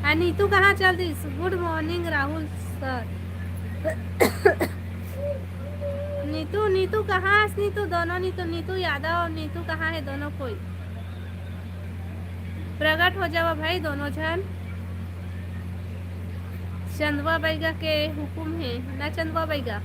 आ, नीतू कहाँ चल दिस? गुड मॉर्निंग राहुल सर। नीतू, नीतू कहाँ हस? नीतू, दोनों नीतू, नीतू यादव और नीतू कहाँ है? दोनों कोई प्रगट हो जावा भाई, दोनों झन। चंदवा बैगा के हुकुम है ना, चंदवा बैगा।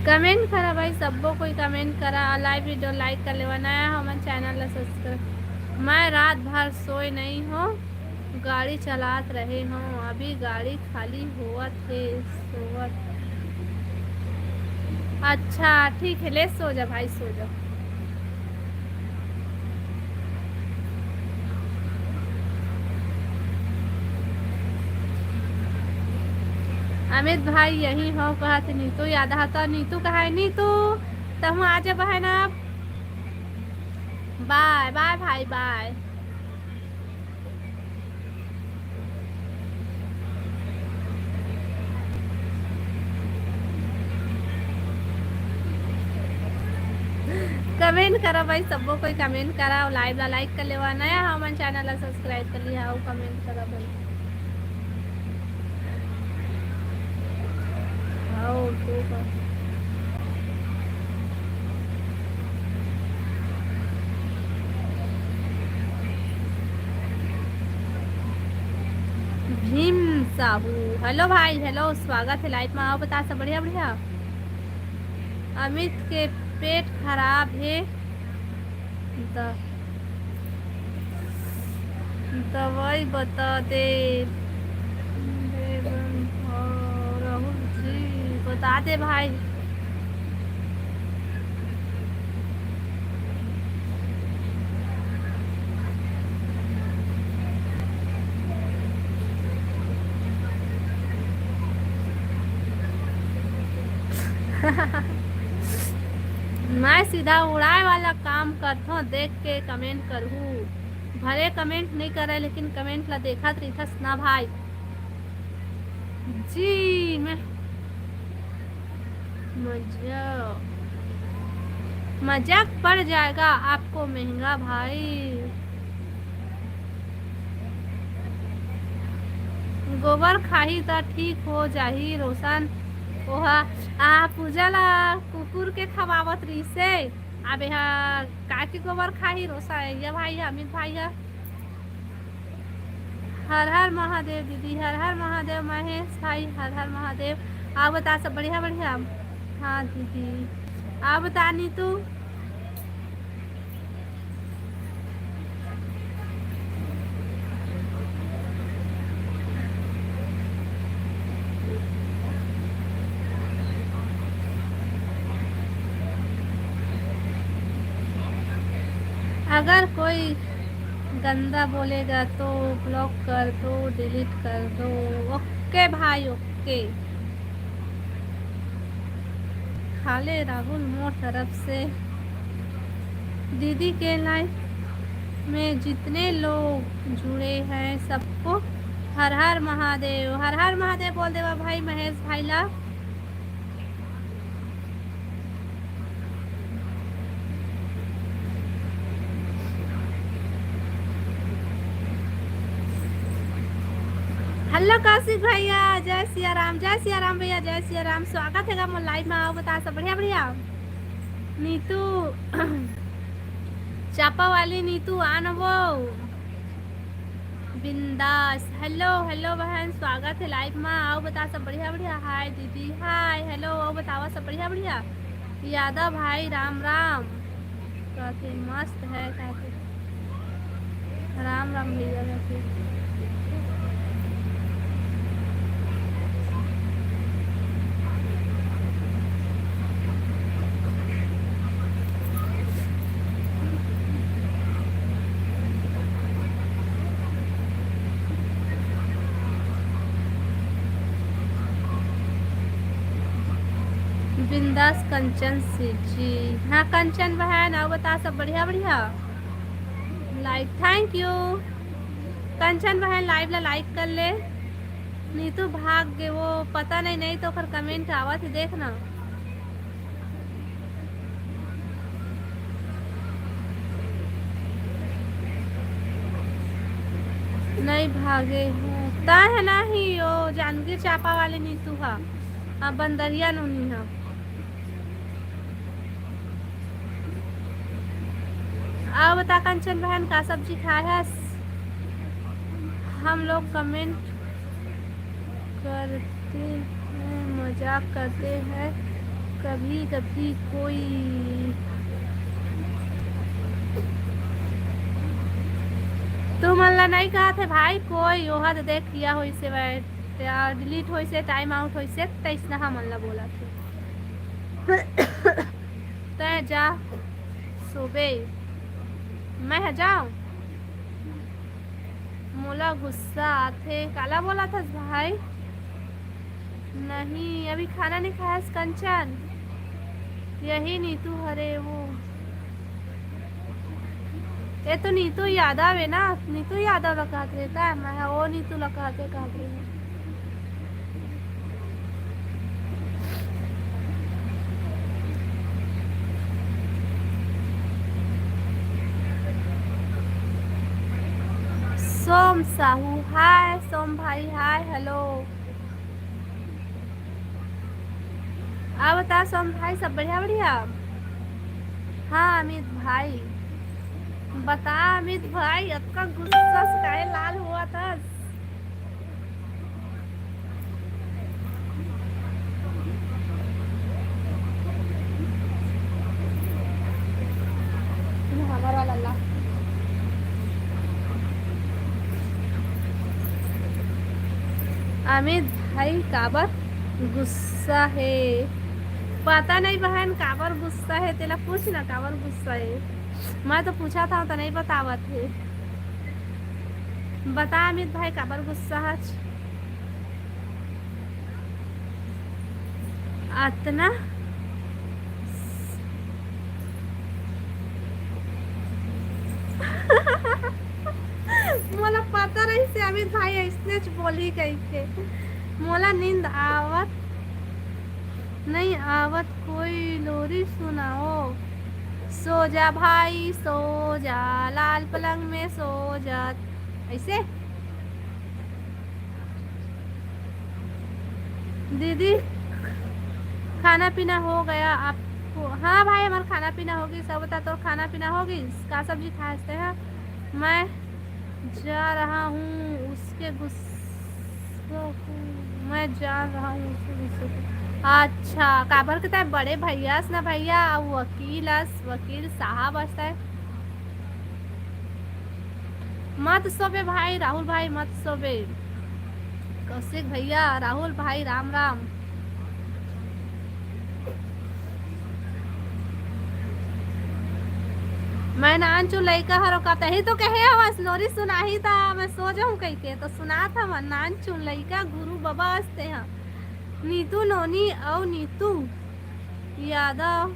कमेंट करा भाई, सब्बो कोई कमेंट करा, लाइव वीडियो लाइक कर लेवा, नया हमन चैनल ला सब्सक्राइब। मैं रात भर सोए नहीं हूँ, गाड़ी चलात रहे हूँ, अभी गाड़ी खाली होवत हे, सोवत। अच्छा, ठीक है, ले सो जा भाई, सो जा। अमित भाई यही हो कहत, नीतू याद आता। नीतू कहाँ है? नीतू, तहूँ आ जा बहन अब। बाय बाय भाई, बाय। कमेंट करा भाई, सब्बो कोई कमेंट करा, लाइव ला लाइक कर लेवा, नया हमन चैनल ला सब्सक्राइब कर लिया, अउ कमेंट करा भाई। आओ, दो बार। भीम साहू, हेलो भाई, हेलो, स्वागत है लाइव में। आओ, बता सब बढ़िया, बढ़िया। अमित के पेट खराब है, द-, दवाई बता दे। दे बन-, हाँ, राहुल जी, बता दे भाई। मैं सीधा उड़ाए वाला काम करथों, देख के कमेंट करहू। भले कमेंट नहीं करे, लेकिन कमेंट ला देखत रहिथस ना भाई। जी, मैं मजा, मजाक पड़ जाएगा आपको महंगा भाई। गोबर खाही त ठीक हो जाही रोशन। ओहा, आ, पूजा ला कुकुर के खवावत रहिसे। अब एहा काकी गोबर खाही रोशन, ये भाई, अमित भाई ह। हर हर महादेव दीदी, हर हर महादेव महेश भाई, हर हर महादेव। आप बता सब बढ़िया, बढ़िया? हाँ दीदी, आप बता नीतू। अगर कोई गंदा बोलेगा तो ब्लॉक कर दो, डिलीट कर दो। ओके भाई, ओके। खाले राहुल मोर तरफ से दीदी के लाइव में जितने लोग जुड़े हैं सबको हर हर महादेव, हर हर महादेव बोल देवा भाई महेश भाई ला। हेलो कौशिक भैया, जय सिया राम, जय सिया राम भैया, जय सिया राम। स्वागत है गा मोर लाइव में। आओ बता सब बढ़िया, बढ़िया। नीतू चापा वाली नीतू आन वो। बिंदास, हेलो, हेलो बहन, स्वागत है लाइव में। आओ बता सब बढ़िया, बढ़िया। हाय दीदी, हाय, हेलो, आओ बतावा सब बढ़िया, बढ़िया। यादव भाई राम राम। काफी मस्त है, काफी राम राम भैया, काफी। बिंदास कंचन से जी। हाँ कंचन बहन, आओ बता सब बढ़िया बढ़िया। लाइक, thank you। कंचन बहन लाइव ला लाइक कर ले। नीतू भाग गे, वो पता नहीं, नहीं तो ओकर comment आवत हे, देख ना। नहीं भागे हूँ, ता है ना ही, वो जांजगीर चांपा वाले नीतू हा, अब बंदरिया नोनी हा। अउ बता कंचन बहन, का सब्जी खाए हस? हम लोग comment करते हैं, मजाक करते हैं कभी कभी कोई। तुमन ला नहीं कहत हे भाई कोई, ओहा तो देख किया होइसे, delete होइसे, time out होइसे, तइसना हमन ला बोलत हे। तैं जा सोबे, मैं ह जाऊं? मोला गुस्सा आथे। काला बोलत हस भाई? नहीं, अभी खाना नहीं खायस कंचन? यही नीतू हरे वो। ये तो नीतू यादव है ना, नीतू यादव ला कहत रहे का? मैं ओ नीतू ला कहत रहे, कहत रहे। सोम साहू, हाय। सोम भाई, हाय, हेलो। आ बता सोम भाई, सब बढ़िया, बढ़िया? हाँ अमित भाई, बता अमित भाई, अतका गुस्सा से काहे लाल होवत हस? अमित भाई काबर गुस्सा हे? पता नहीं बहन, काबर गुस्सा हे, तेला पूछ ना, काबर गुस्सा हे। मैं तो पूछत हंव, त नहीं बतावत हे। बता अमित भाई, काबर गुस्सा हच अतना? मोला पता रहिस हे अमित भाई अइसनेच बोलही कहिके। मोला नींद आवत नहीं आवत, कोई लोरी सुनाओ। सो जा भाई सो जा, लाल पलंग में सो जा। अइसे दीदी, खाना पीना हो गया आपको? हाँ भाई, हमार खाना पीना हो गइस। सब बता, तोर खाना पीना हो गइस? का सब्जी खाए हस तेहा? मैं जा रहा हूँ उसके गुस्सा को, मैं जान रहा हूँ उसके गुस्से को। अच्छा, काबर के तैं बड़े भैया अस ना भैया, अउ वकील अस, वकील साहब अस तैं। मत सोबे भाई, राहुल भाई मत सोबे। कौशिक भैया, राहुल भाई, राम राम। मैं नानचुन लइका हरव का, तही तो कहे हवस, लोरी सुनाही त मैं सो जाहूं कहिके, तो सुनात हवं, नानचुन लइका गुरु बबा अस तेहा। नीतू नोनी अउ नीतू यादव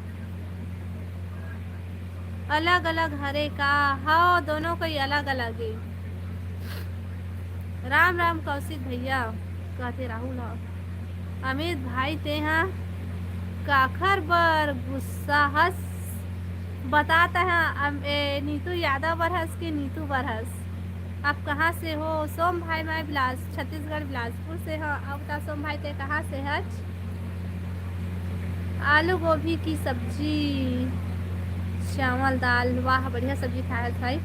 अलग-अलग हरे का? हव, दोनों कोई अलग-अलग ए। राम राम कौशिक भैया, कहथे राहुल ह। अमित भाई, तेहा काखर बर गुस्सा हस? बता, तेहा अम-, ए, नीतू यादव बर हस कि नीतू बर हस? आप कहाँ से हो? सोम भाई, मैं बिलास-, छत्तीसगढ़ बिलासपुर से हव। अब बता सोम भाई, तें कहाँ से हच? आलू गोभी की सब्जी, चावल, दाल। वाह, बढ़िया सब्जी खाए हस भाई।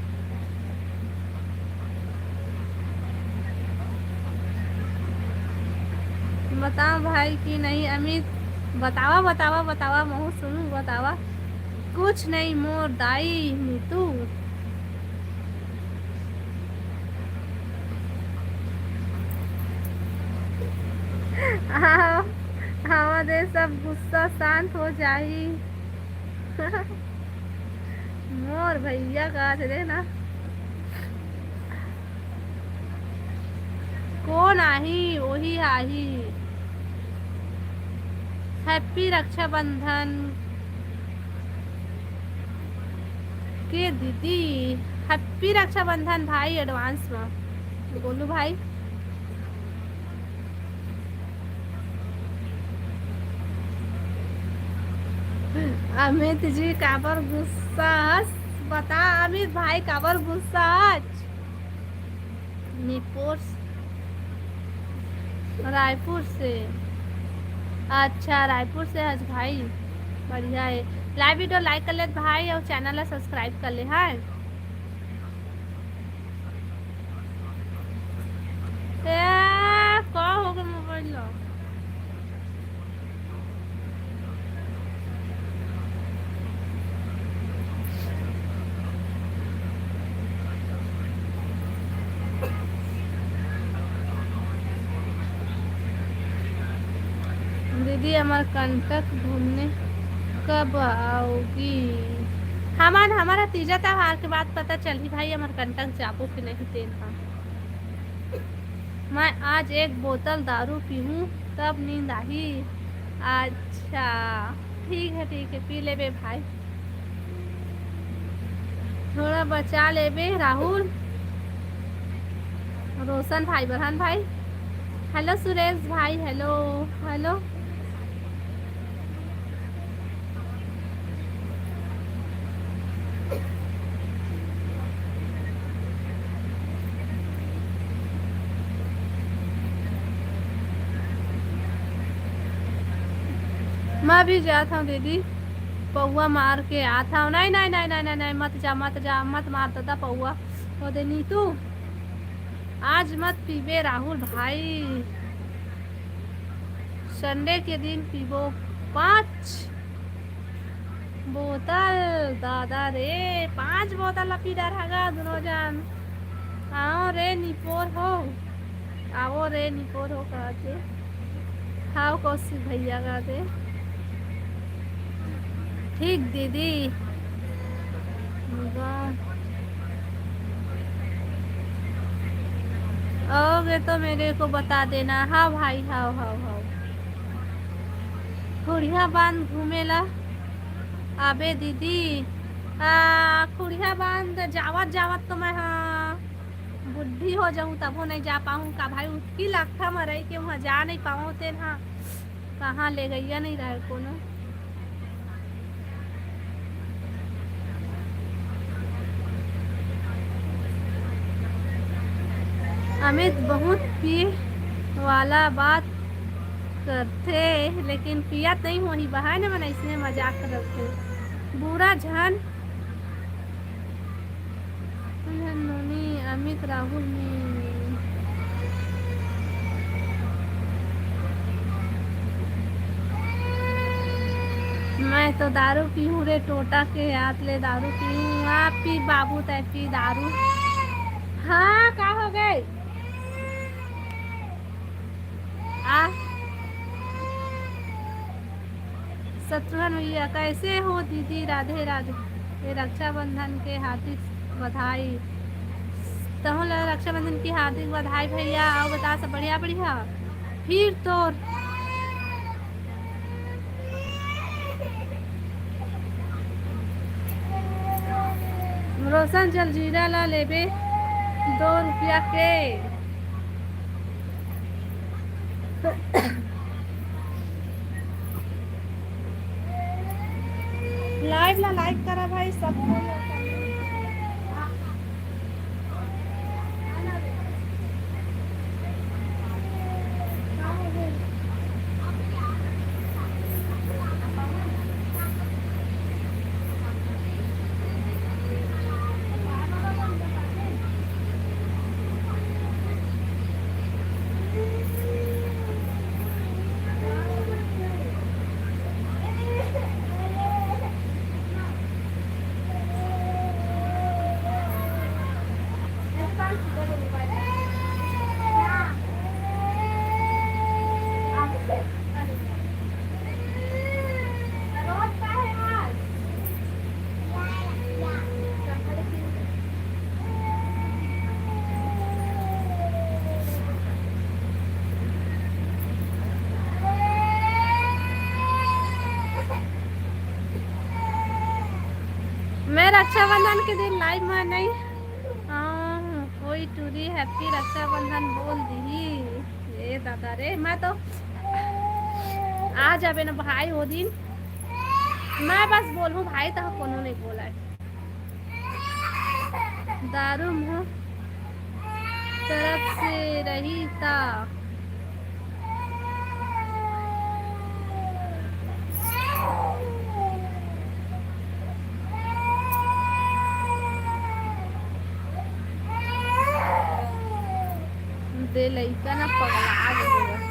बताओ भाई कि नहीं अमित, बतावा, बतावा, बतावा, महूं सुनूं, बतावा। कुछ नहीं मोर दाई नीतू। आवा, आवा दे, सब गुस्सा शांत हो जाही। मोर भैया का रे ना, कोन आही, ओही आही। Happy रक्षाबंधन के दीदी, happy रक्षाबंधन भाई, advance में। गोलू भाई, अमित जी, काबर गुस्सा हस? बता अमित भाई, काबर गुस्सा हस? निपोर, रायपुर से। अच्छा, रायपुर से हस भाई, बढ़िया है। Live video like कर ले भाई, और channel ला subscribe कर ले, हाँ। ए, का हो गया मोबाइल ला? दीदी, अमरकंटक घूमने कब आओगी? हमन, हमारा तीजा त्योहार के बाद पता चलही भाई, अमरकंटक जाबो कि नहीं तेन हा। मैं आज एक बोतल दारू पीहूँ, तब नींद आही। अच्छा, ठीक है, ठीक है, पी लेबे भाई, थोड़ा बचा लेबे राहुल। रोशन भाई, बरहन भाई, hello सुरेश भाई, hello, hello। मैं भी जात हूँ दीदी, पौवा मार के आत हूँ। नहीं, नहीं, नहीं, नहीं, नहीं, नहीं, मत जा, मत जा, मत मार दादा पौवा। ओ दे नीतू, आज मत पीबे राहुल भाई, Sunday के दिन पीबो पाँच बोतल। दादा रे, पाँच बोतल ला पी डरहा गा दुनो जन। आओ रे निपोर हो, आओ रे निपोर हो, कहते। हाव कौशिक भैया, कहते। ठीक दीदी। आओगे तो मेरे को बता देना। हाँ भाई, हाँ, हाँ, हाँ। खुड़िया बांध घूमे ला आबे दीदी। आ, खुड़िया बांध जावत जावत तो मैं, हाँ, बुढ़ी हो जाऊँ, तभो नहीं जा पाऊँ का भाई। उतकी लाखा म रही के वहाँ जा नहीं पाऊँ, तेन हा कहाँ ले गैया नहीं रहे कोनो। अमित बहुत पी वाला बात करथे, लेकिन पियत नहीं होही, बहाने मन ऐसने मजाक करथे। बुरा झन नोनी, अमित, राहुल ने। मैं तो दारू पीहूँ रे, टोटा के हाथ ले दारू पीहूँ। आप पी बाबू, तै पी दारू। हाँ, का हो गए? आ, शत्रुघ्न भैया, कैसे हो दीदी? राधे राधे। ये रक्षाबंधन के हार्दिक बधाई। तहूँ ला रक्षाबंधन की हार्दिक बधाई भैया। आओ बता, सब बढ़िया, बढ़िया। फिर तोर रोशन जलजीरा ला लेबे दो रुपया के। Live ला like करा भाई, सब कोई। मैं रक्षाबंधन के दिन live में नहीं आऊँ, कोई टूरी happy रक्षाबंधन बोल दिही। ए दादा रे, मैं तो आ जाबे ना भाई ओ दिन। मैं बस बोलहूँ भाई, तह कोनो नहीं बोला। दारू मुँह तरफ से रही ता। दे लइका ना पगला गे हे।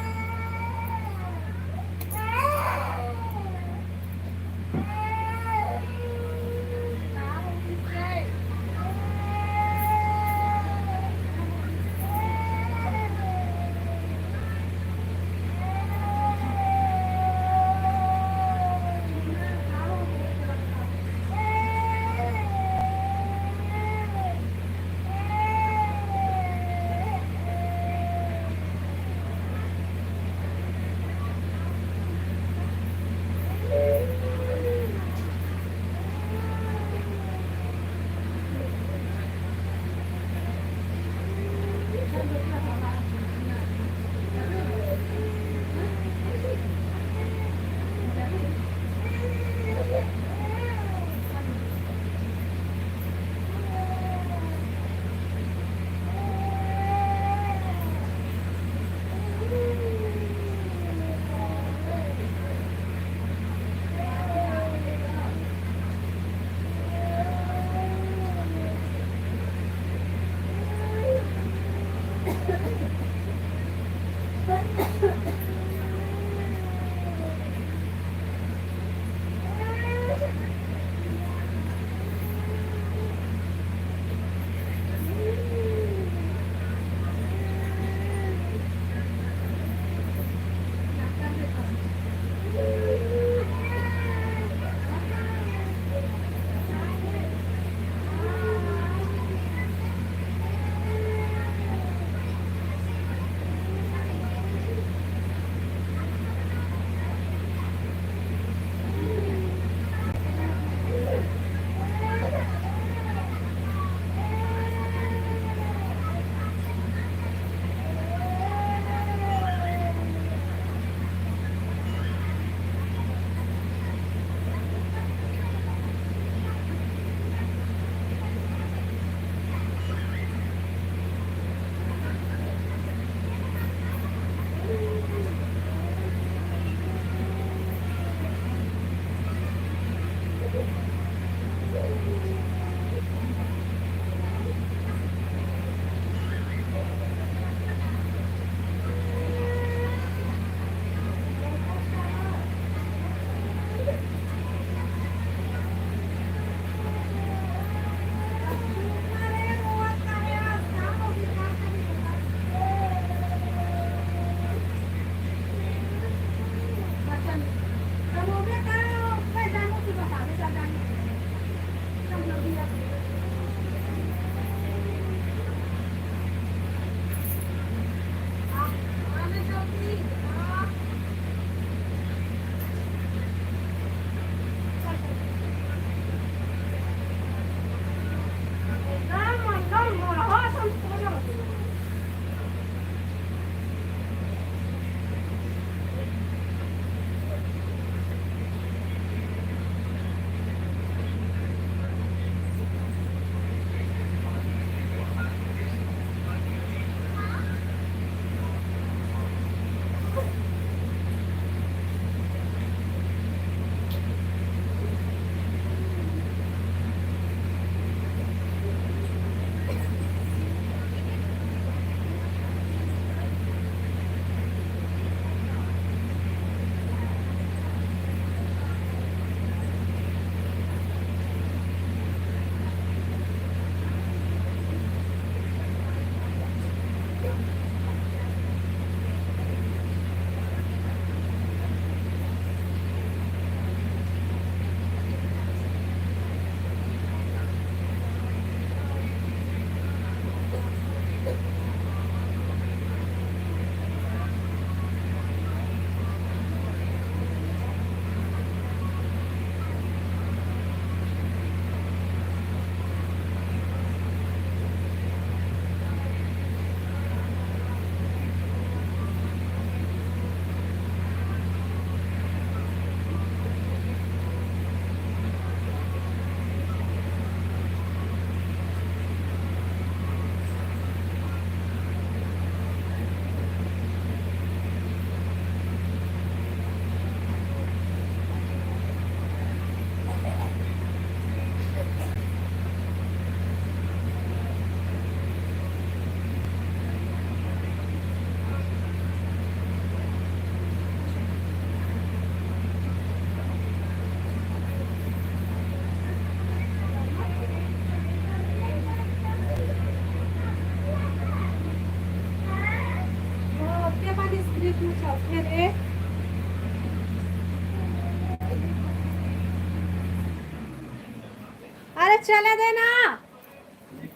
अरे चले दे ना,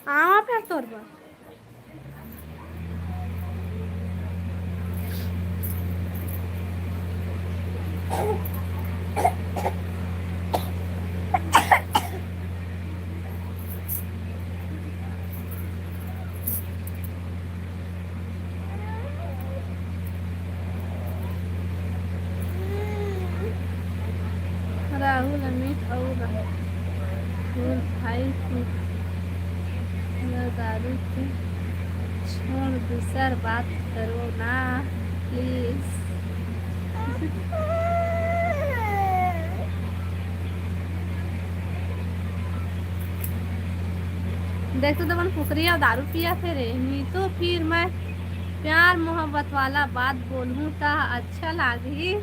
आवा फिर तोर बर। राहुल, अमित अउ राहुल भाई, तुम दारू के छोड़, दूसर बात करो ना, please। देख तो दमन कुकरी अउ दारू पिया थे रे, नी तो फिर मैं प्यार मोहब्बत वाला बात बोलहूँ त अच्छा लागही।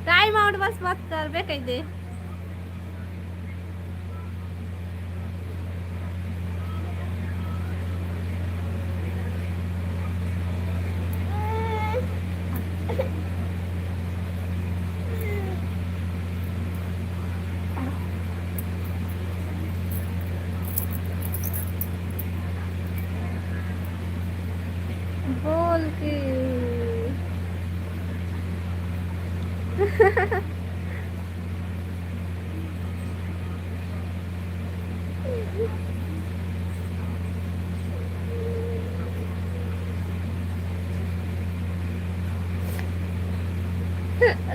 Time out बस मत करबे कह दे। बोल के।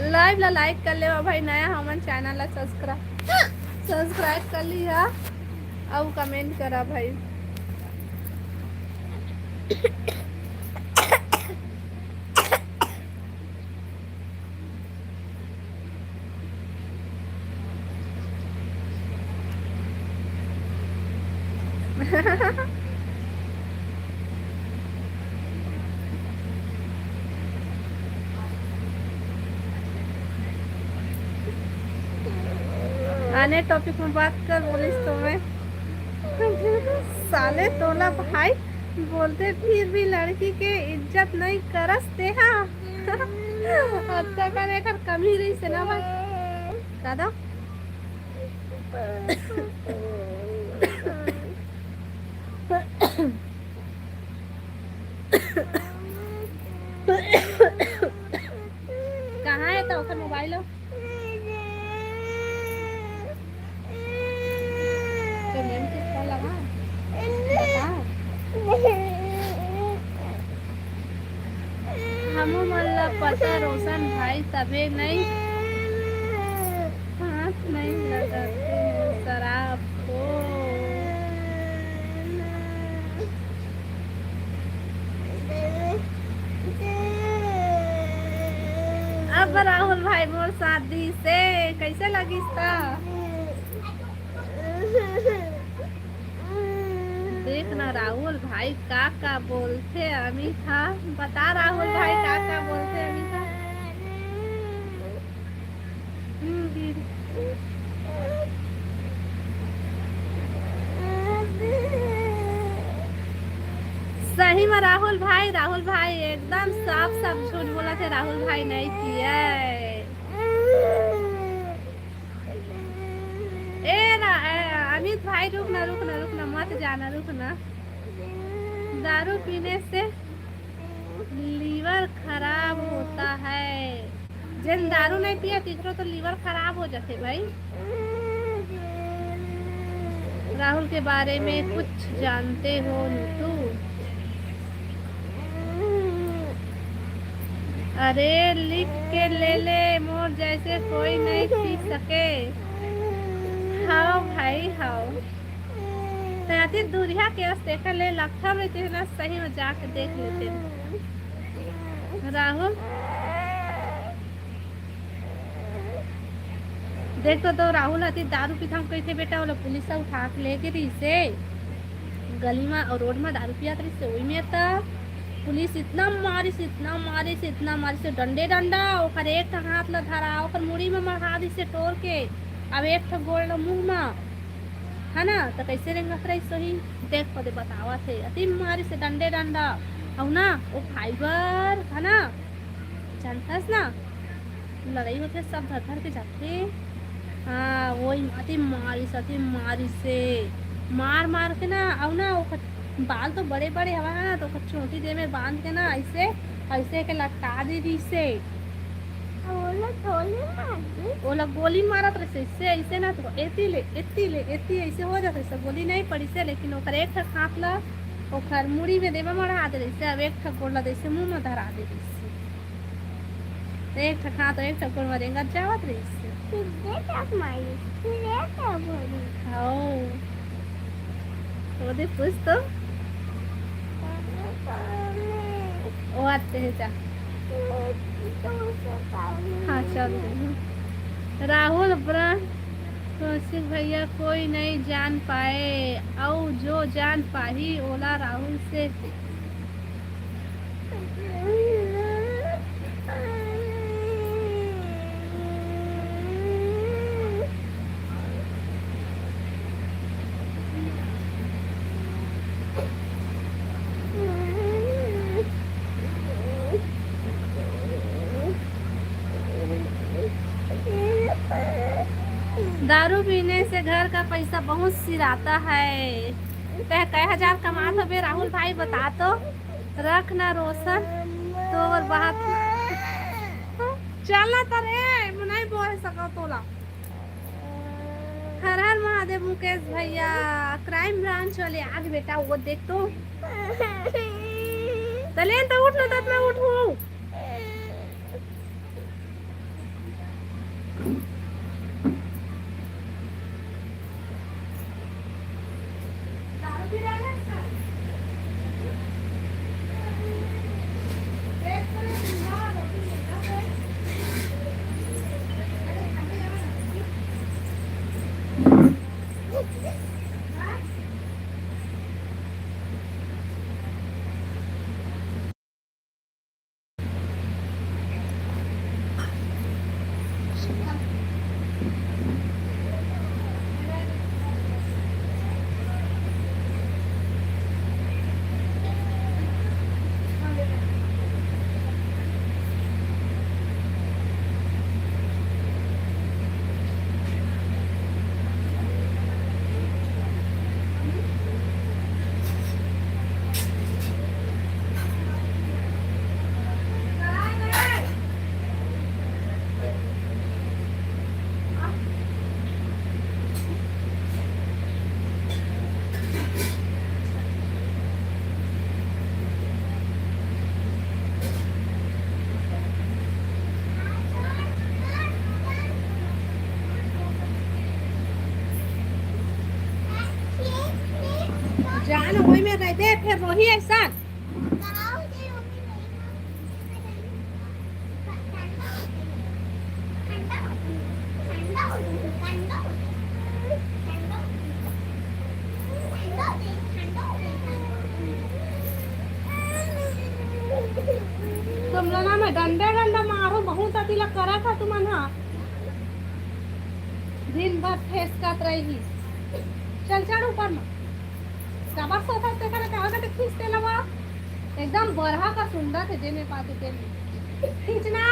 Live ला like कर लेवा भाई, नया हमन channel ला subscribe, subscribe कर लिहा अउ comment करा भाई। आने topic में बात कर बोलिस तो मैं। साले तोला भाई बोलते फिर भी लड़की के इज्जत नहीं करस तेहा। अच्छा कर एकर कमी रहिस हे ना भाई। का दो? कहाँ हे त ओकर mobile हो? तो name किसका लगा? बता। हमू मन ला पता रोशन भाई, तबे नई हाथ नई लगाते हो शराब को। अब राहुल भाई मोर साथ दिस हे, कैसे लगिस त? देख ना राहुल भाई का का बोलथे अमित हा। बता राहुल भाई का का बोलथे अमित हा। हम्म, गिर। सही में राहुल भाई, राहुल भाई एकदम साफ साफ झूठ बोलथे राहुल भाई, नहीं पिए। ए ना, ए, अमित भाई, रुक ना, रुक ना, रुक ना, मत जाना, रुक ना। दारू पीने से liver खराब होता है। जेन दारू नहीं पिया, तिकरो तो liver खराब हो जाथे भाई। राहुल के बारे में कुछ जानते हो नीतू? अरे लिख के ले ले, मोर जैसे कोई नहीं पी सके। हाव भाई हाव। तैं अति दूरिहा के अस देखा ले लगथा में तेला सही में जाके देख लेते। राहुल देख तो, तो राहुल अति दारू पीथम कहिथे बेटा, ओला पुलिस ह उठा के लेगे रहिसे गली मा अउ रोड मा दारू पियात रहिसे, ओही में त पुलिस इतना मारिस, इतना मारिस, इतना मारिस, डंडे डंडा, ओकर एक ठन हाथ ला धरा, ओकर मुड़ी में मढ़ा दिसे टोर के, अब एक ठन गोड़ ला मुंह मा, है ना, त कैसे रेंगत रहिस होही? देख पदे बतावत हे, अति मारिस डंडे डंडा, अउ ना, ओ फाइबर, है ना, जानथस ना, लड़ाई होथे, सब धर धर के जाथे। हाँ, वही अति मारिस, अति मारिस से मार मार के ना, अउ ना ओकर बाल तो बड़े बड़े हवा है ना, तो ओकर चोटी दे में बांध के ना, ऐसे ऐसे के लटका दे दी से। ओला गोली मार दी। ओला गोली मारत रहिसे, ऐसे, ऐसे ना तो एती ले, एती ले, एती ऐसे हो जात रहिसे, गोली नहीं पड़ी से, लेकिन ओकर एक ठक हाथ ला ओकर मुड़ी में देवा मढ़ा दे रहिसे, अब एक ठक गोड़ ला देसे मुंह में धरा दे रहिसे। तो एक ठक हाथ और एक ठक गोड़ में रेंगत जावत रहिसे। सीधे तक मारी, सीधे तक बोली। हाँ। वो दे पूछ तो। ओ आते हैं जा। हाँ, चल दे। राहुल ब्रांड, कौशिक भैया, कोई नहीं जान पाए, और जो जान पाही, ओला राहुल से। दारू पीने से घर का पैसा बहुत सिराता है। तह कै हजार कमात हबे राहुल भाई, बता तो। रख ना रोशन, तो और बात। चल ना तरे, मैं नहीं बोल सका तोला। हर हर महादेव मुकेश भैया, क्राइम ब्रांच वाले आज बेटा वो देख तो। तले तो उठ ना, तब मैं उठूं। जान वही में रह दे, फिर रोही ऐसा। तुम लोग ना मैं डंडा डंडा मारो, बहुत अति लग करा था तुमन हा। दिन भर फेसकत रही। चल चढ़ ऊपर में। काबर सोफा से खड़ा कहाँ का खींचते लगा? एकदम बरहा का सुंदर थे जेमे पाते तेमे। खींचना।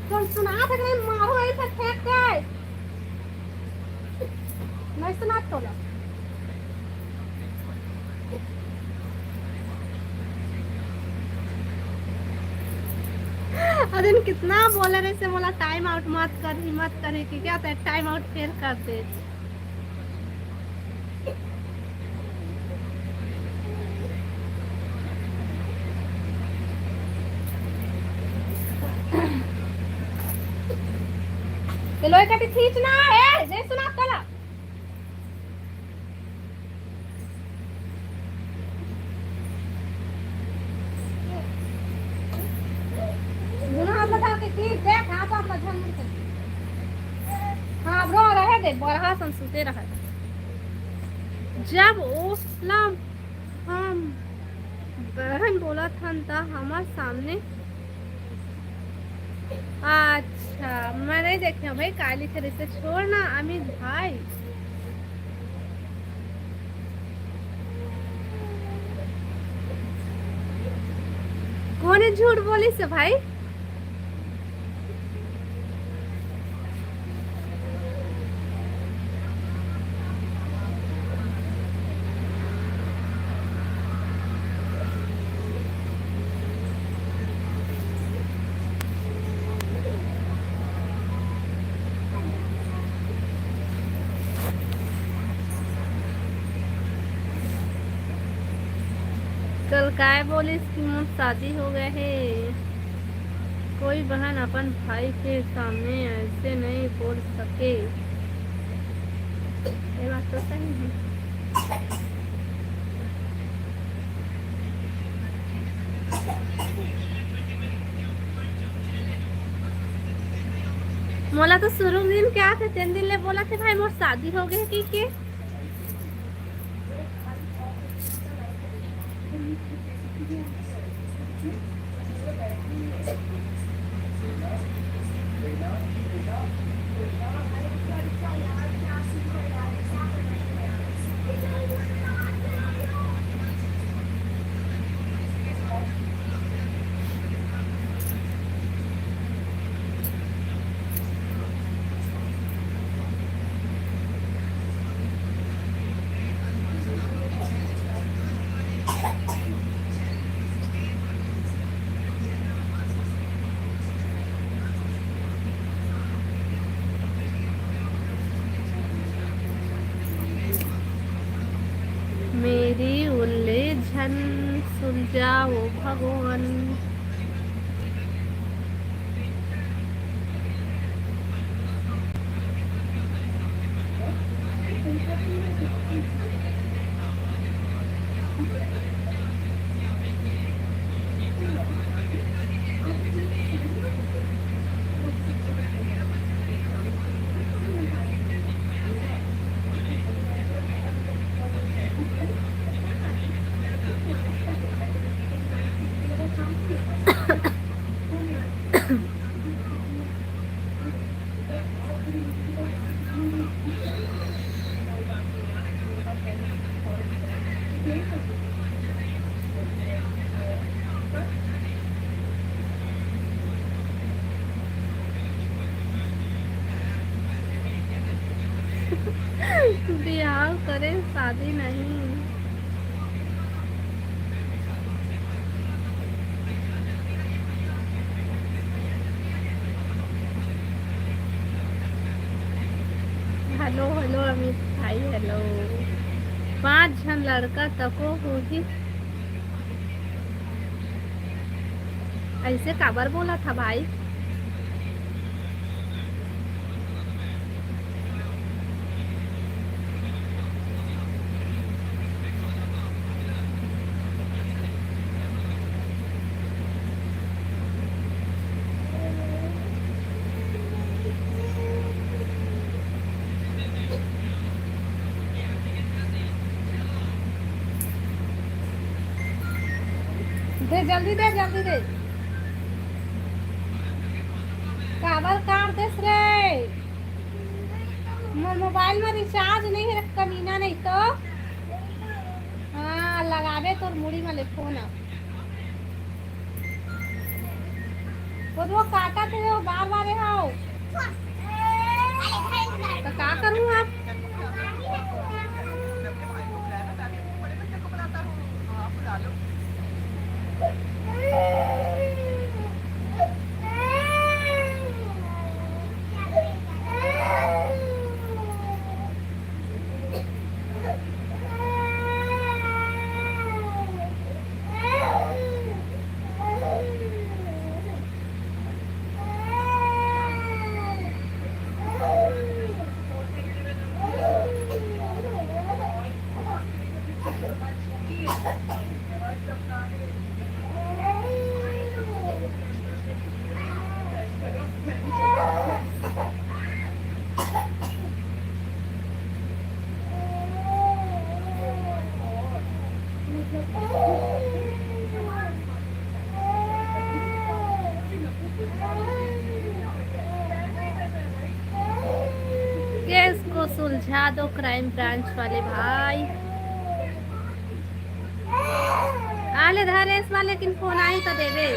तुम सुना थे कि नहीं मारो यही पे फेंक के। नहीं सुना तो लो। अरे कितना बोले रहे से बोला टाइम आउट मत कर, हिम्मत करे कि क्या ते टाइम आउट फेर कर दे। चलो एक खींचना है, नहीं सुना कला। दोनों हाथ लगा के खींच, देख, हाथ, हाथ लगा, मुड़ के। हाँ, अब रो रहे दे, बरहा सन सुते रहे। जब ओला हम बहन बोलत हन, त हमर सामने। अच्छा, मैं नहीं देखे हूँ भाई, काली खेले से छोड़ ना अमित भाई। कोने झूठ बोली से भाई? काय बोलिस कि मोर शादी हो गए हे। कोई बहन अपन भाई के सामने ऐसे नहीं बोल सके। ये बात तो सही है। मोला तो शुरू दिन क्या थे, तेन दिन ले बोला थे भाई मोर शादी हो गए कि के। मेरी उल्ले झन सुलझाओ भगवान। बिहाव करे, शादी नहीं। हेलो, हेलो अमित भाई, हेलो। पांच झन लड़का तको होही। ऐसे काबर बोला था भाई? दे, जल्दी दे, जल्दी दे। काबर काट देस रे? मोर मोबाइल में रिचार्ज नहीं है, कमीना नहीं तो। हाँ, लगाबे तोर मुड़ी में ले फोन अब। वो तो काटा थे, वो बार बार आओ। तो का करूँ अब? केस को सुलझा दो क्राइम ब्रांच वाले भाई। आले धरेश वाले किन फोन आई तो देवे।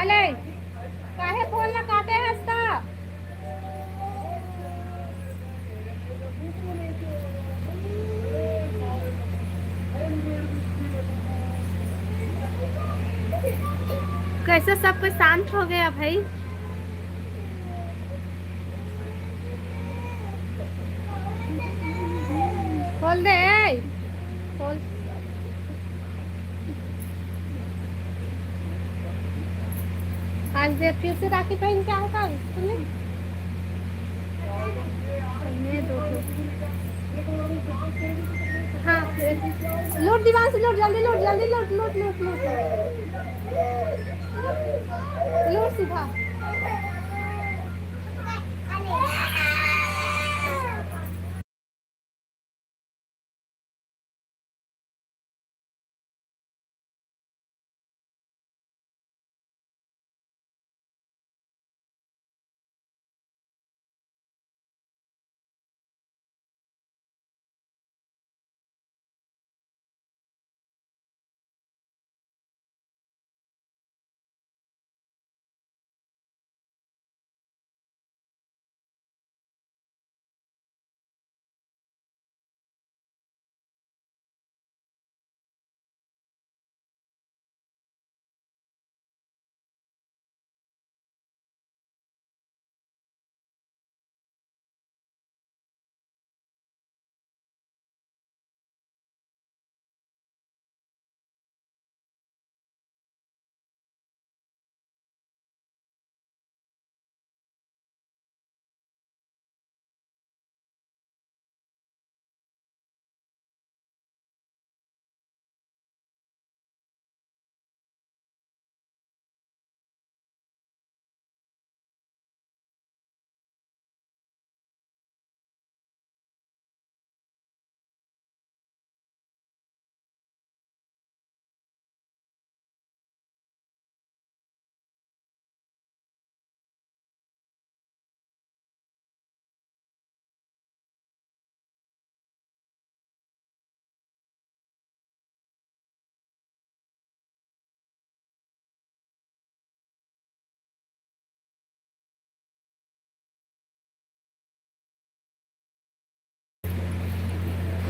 आले, काहे फोन ला काटे हस त? कैसे सब कुछ शांत हो गया भाई? खोल दे, ए, खोल। ये फिर से राखी पहन के आए का स्कूल में? पहने दो ठो। हाँ, फिर लूट दीवांशु, लूट, जल्दी लूट, जल्दी लूट, लूट, लूट, लूट। लूट सीधा।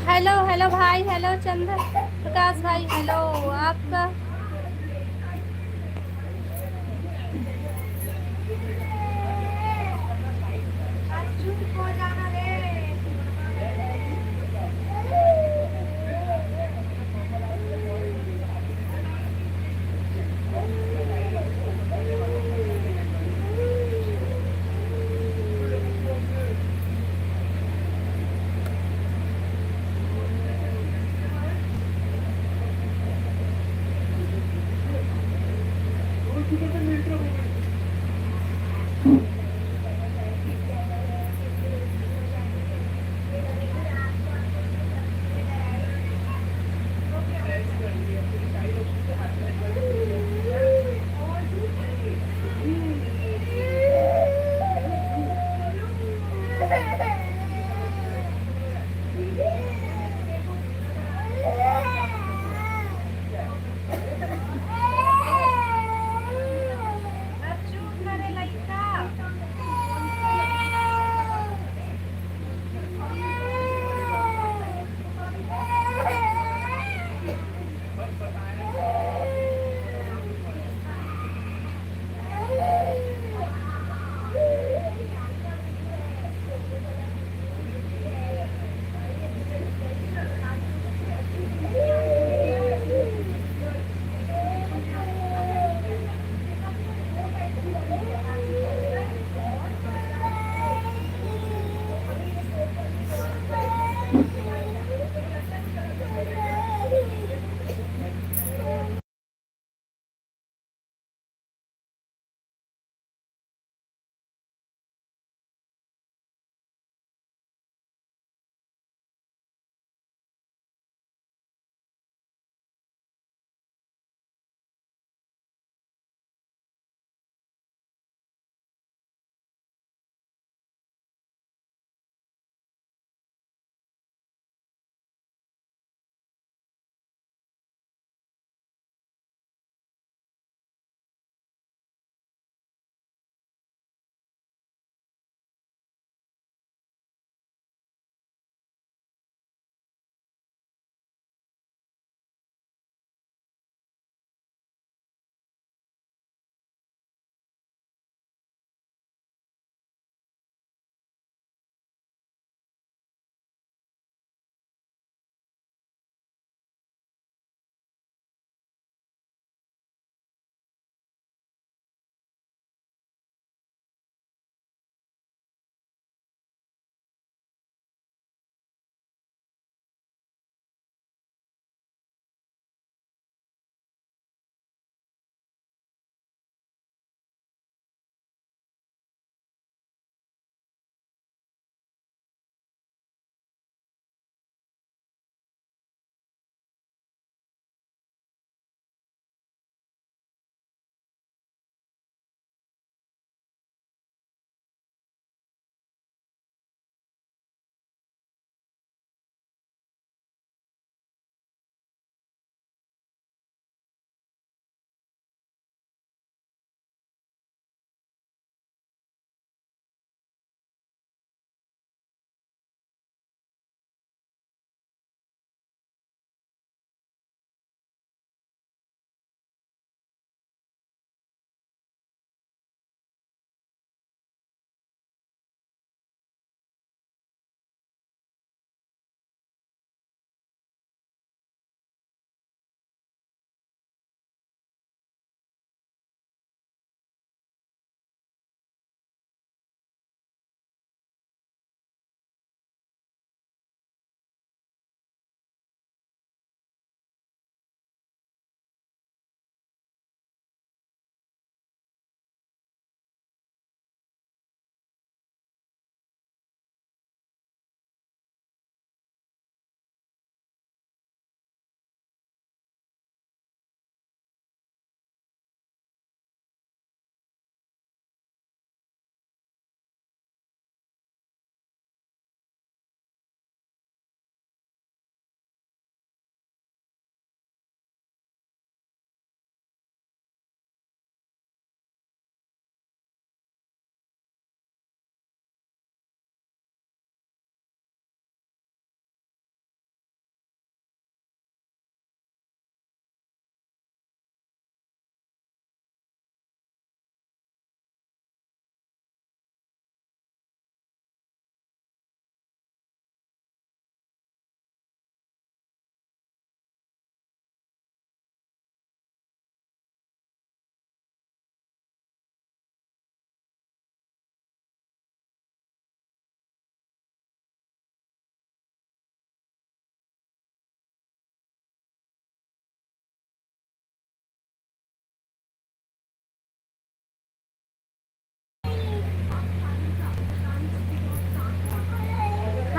हेलो, हेलो भाई, हेलो चंद्र प्रकाश भाई, हेलो। आपका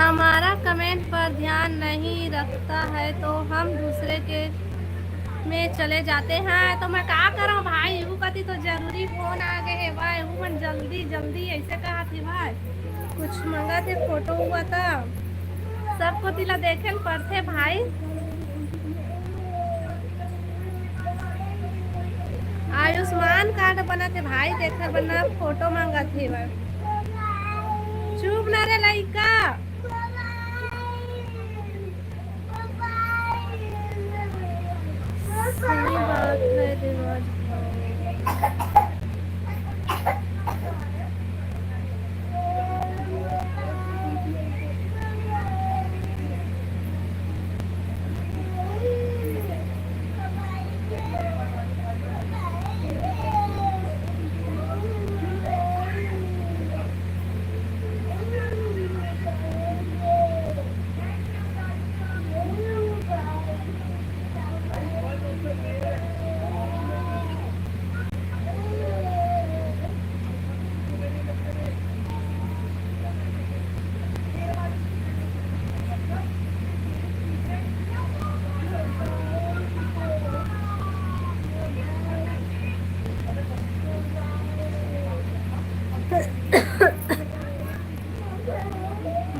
हमारा कमेंट पर ध्यान नहीं रखता है तो हम दूसरे के में चले जाते हैं। तो मैं का करूँ भाई, यू कति तो जरूरी फोन आ गए है भाई, वो मन जल्दी जल्दी ऐसे कहा थे भाई, कुछ मंगा थे फोटो हुआ था, सबको तिला देखे ल पड़थे भाई। आयुष्मान कार्ड बनत हे भाई, तेखर बर ना फोटो मांगत हे भाई। चुप ना रे लइका। सही बात है देवाज भाई।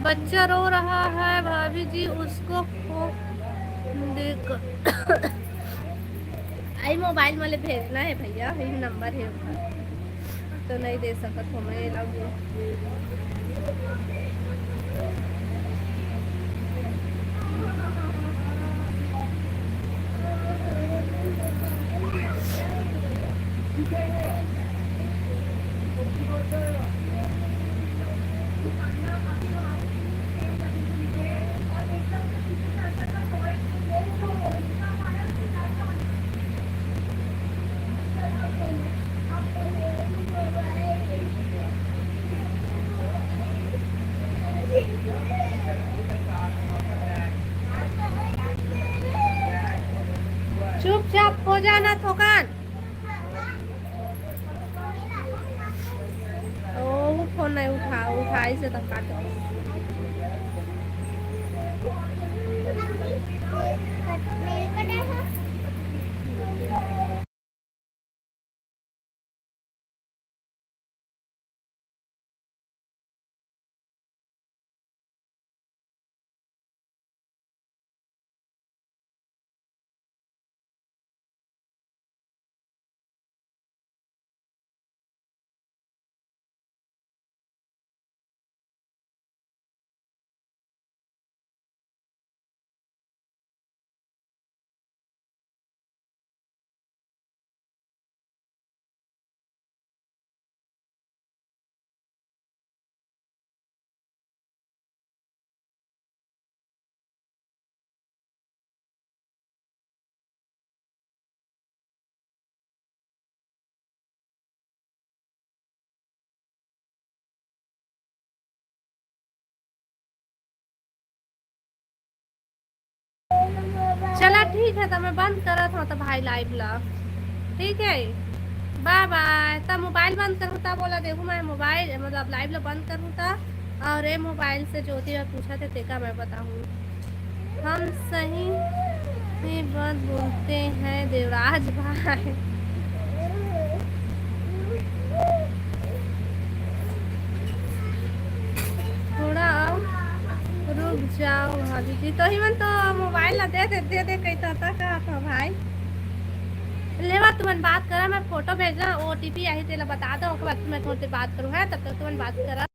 बच्चा रो रहा है भाभी जी, उसको फोन देकर। आई मोबाइल वाले भेजना है भैया, यही नंबर है उनका। तो नहीं दे सकत हो मैं, love you। चुपचाप हो जाना थोकन। ओ, वो फोन नहीं उठा, उठाई से तो काट। चला ठीक है, तो मैं बंद करत हूँ तो भाई लाइव ला, ठीक है, बाय बाय। तब मोबाइल बंद करूँ तब बोला, देखो मैं मोबाइल मतलब लाइव ला बंद करूँ तब, और ये मोबाइल से ज्योति में पूछा थे तेका मैं बताऊँ। हम सही में बात बोलते हैं देवराज भाई। थोड़ा रुक जाओ भाभी जी, तो ही मन तो मोबाइल ला दे दे दे दे कही तो, तो कहा था भाई। लेवा तुमन बात करा, मैं फोटो भेजना, ओटीपी आही तेला बता दो, ओकर बाद मैं तुमसे बात करूँ है, तब तक तुमन बात करा।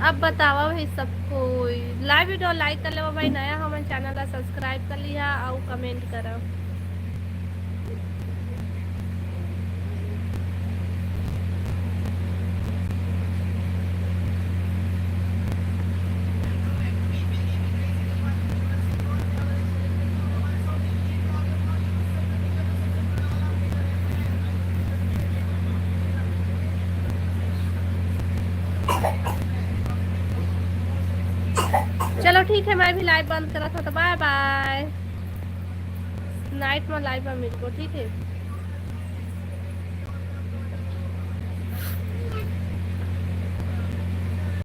अब बतावा भाई सब कोई, live video like कर लेवा भाई, नया हमन channel ला subscribe कर लिहा अउ comment करा। चलो ठीक है, मैं भी live बंद करत हूँ, तो bye bye, night में live में मिलबो, ठीक है।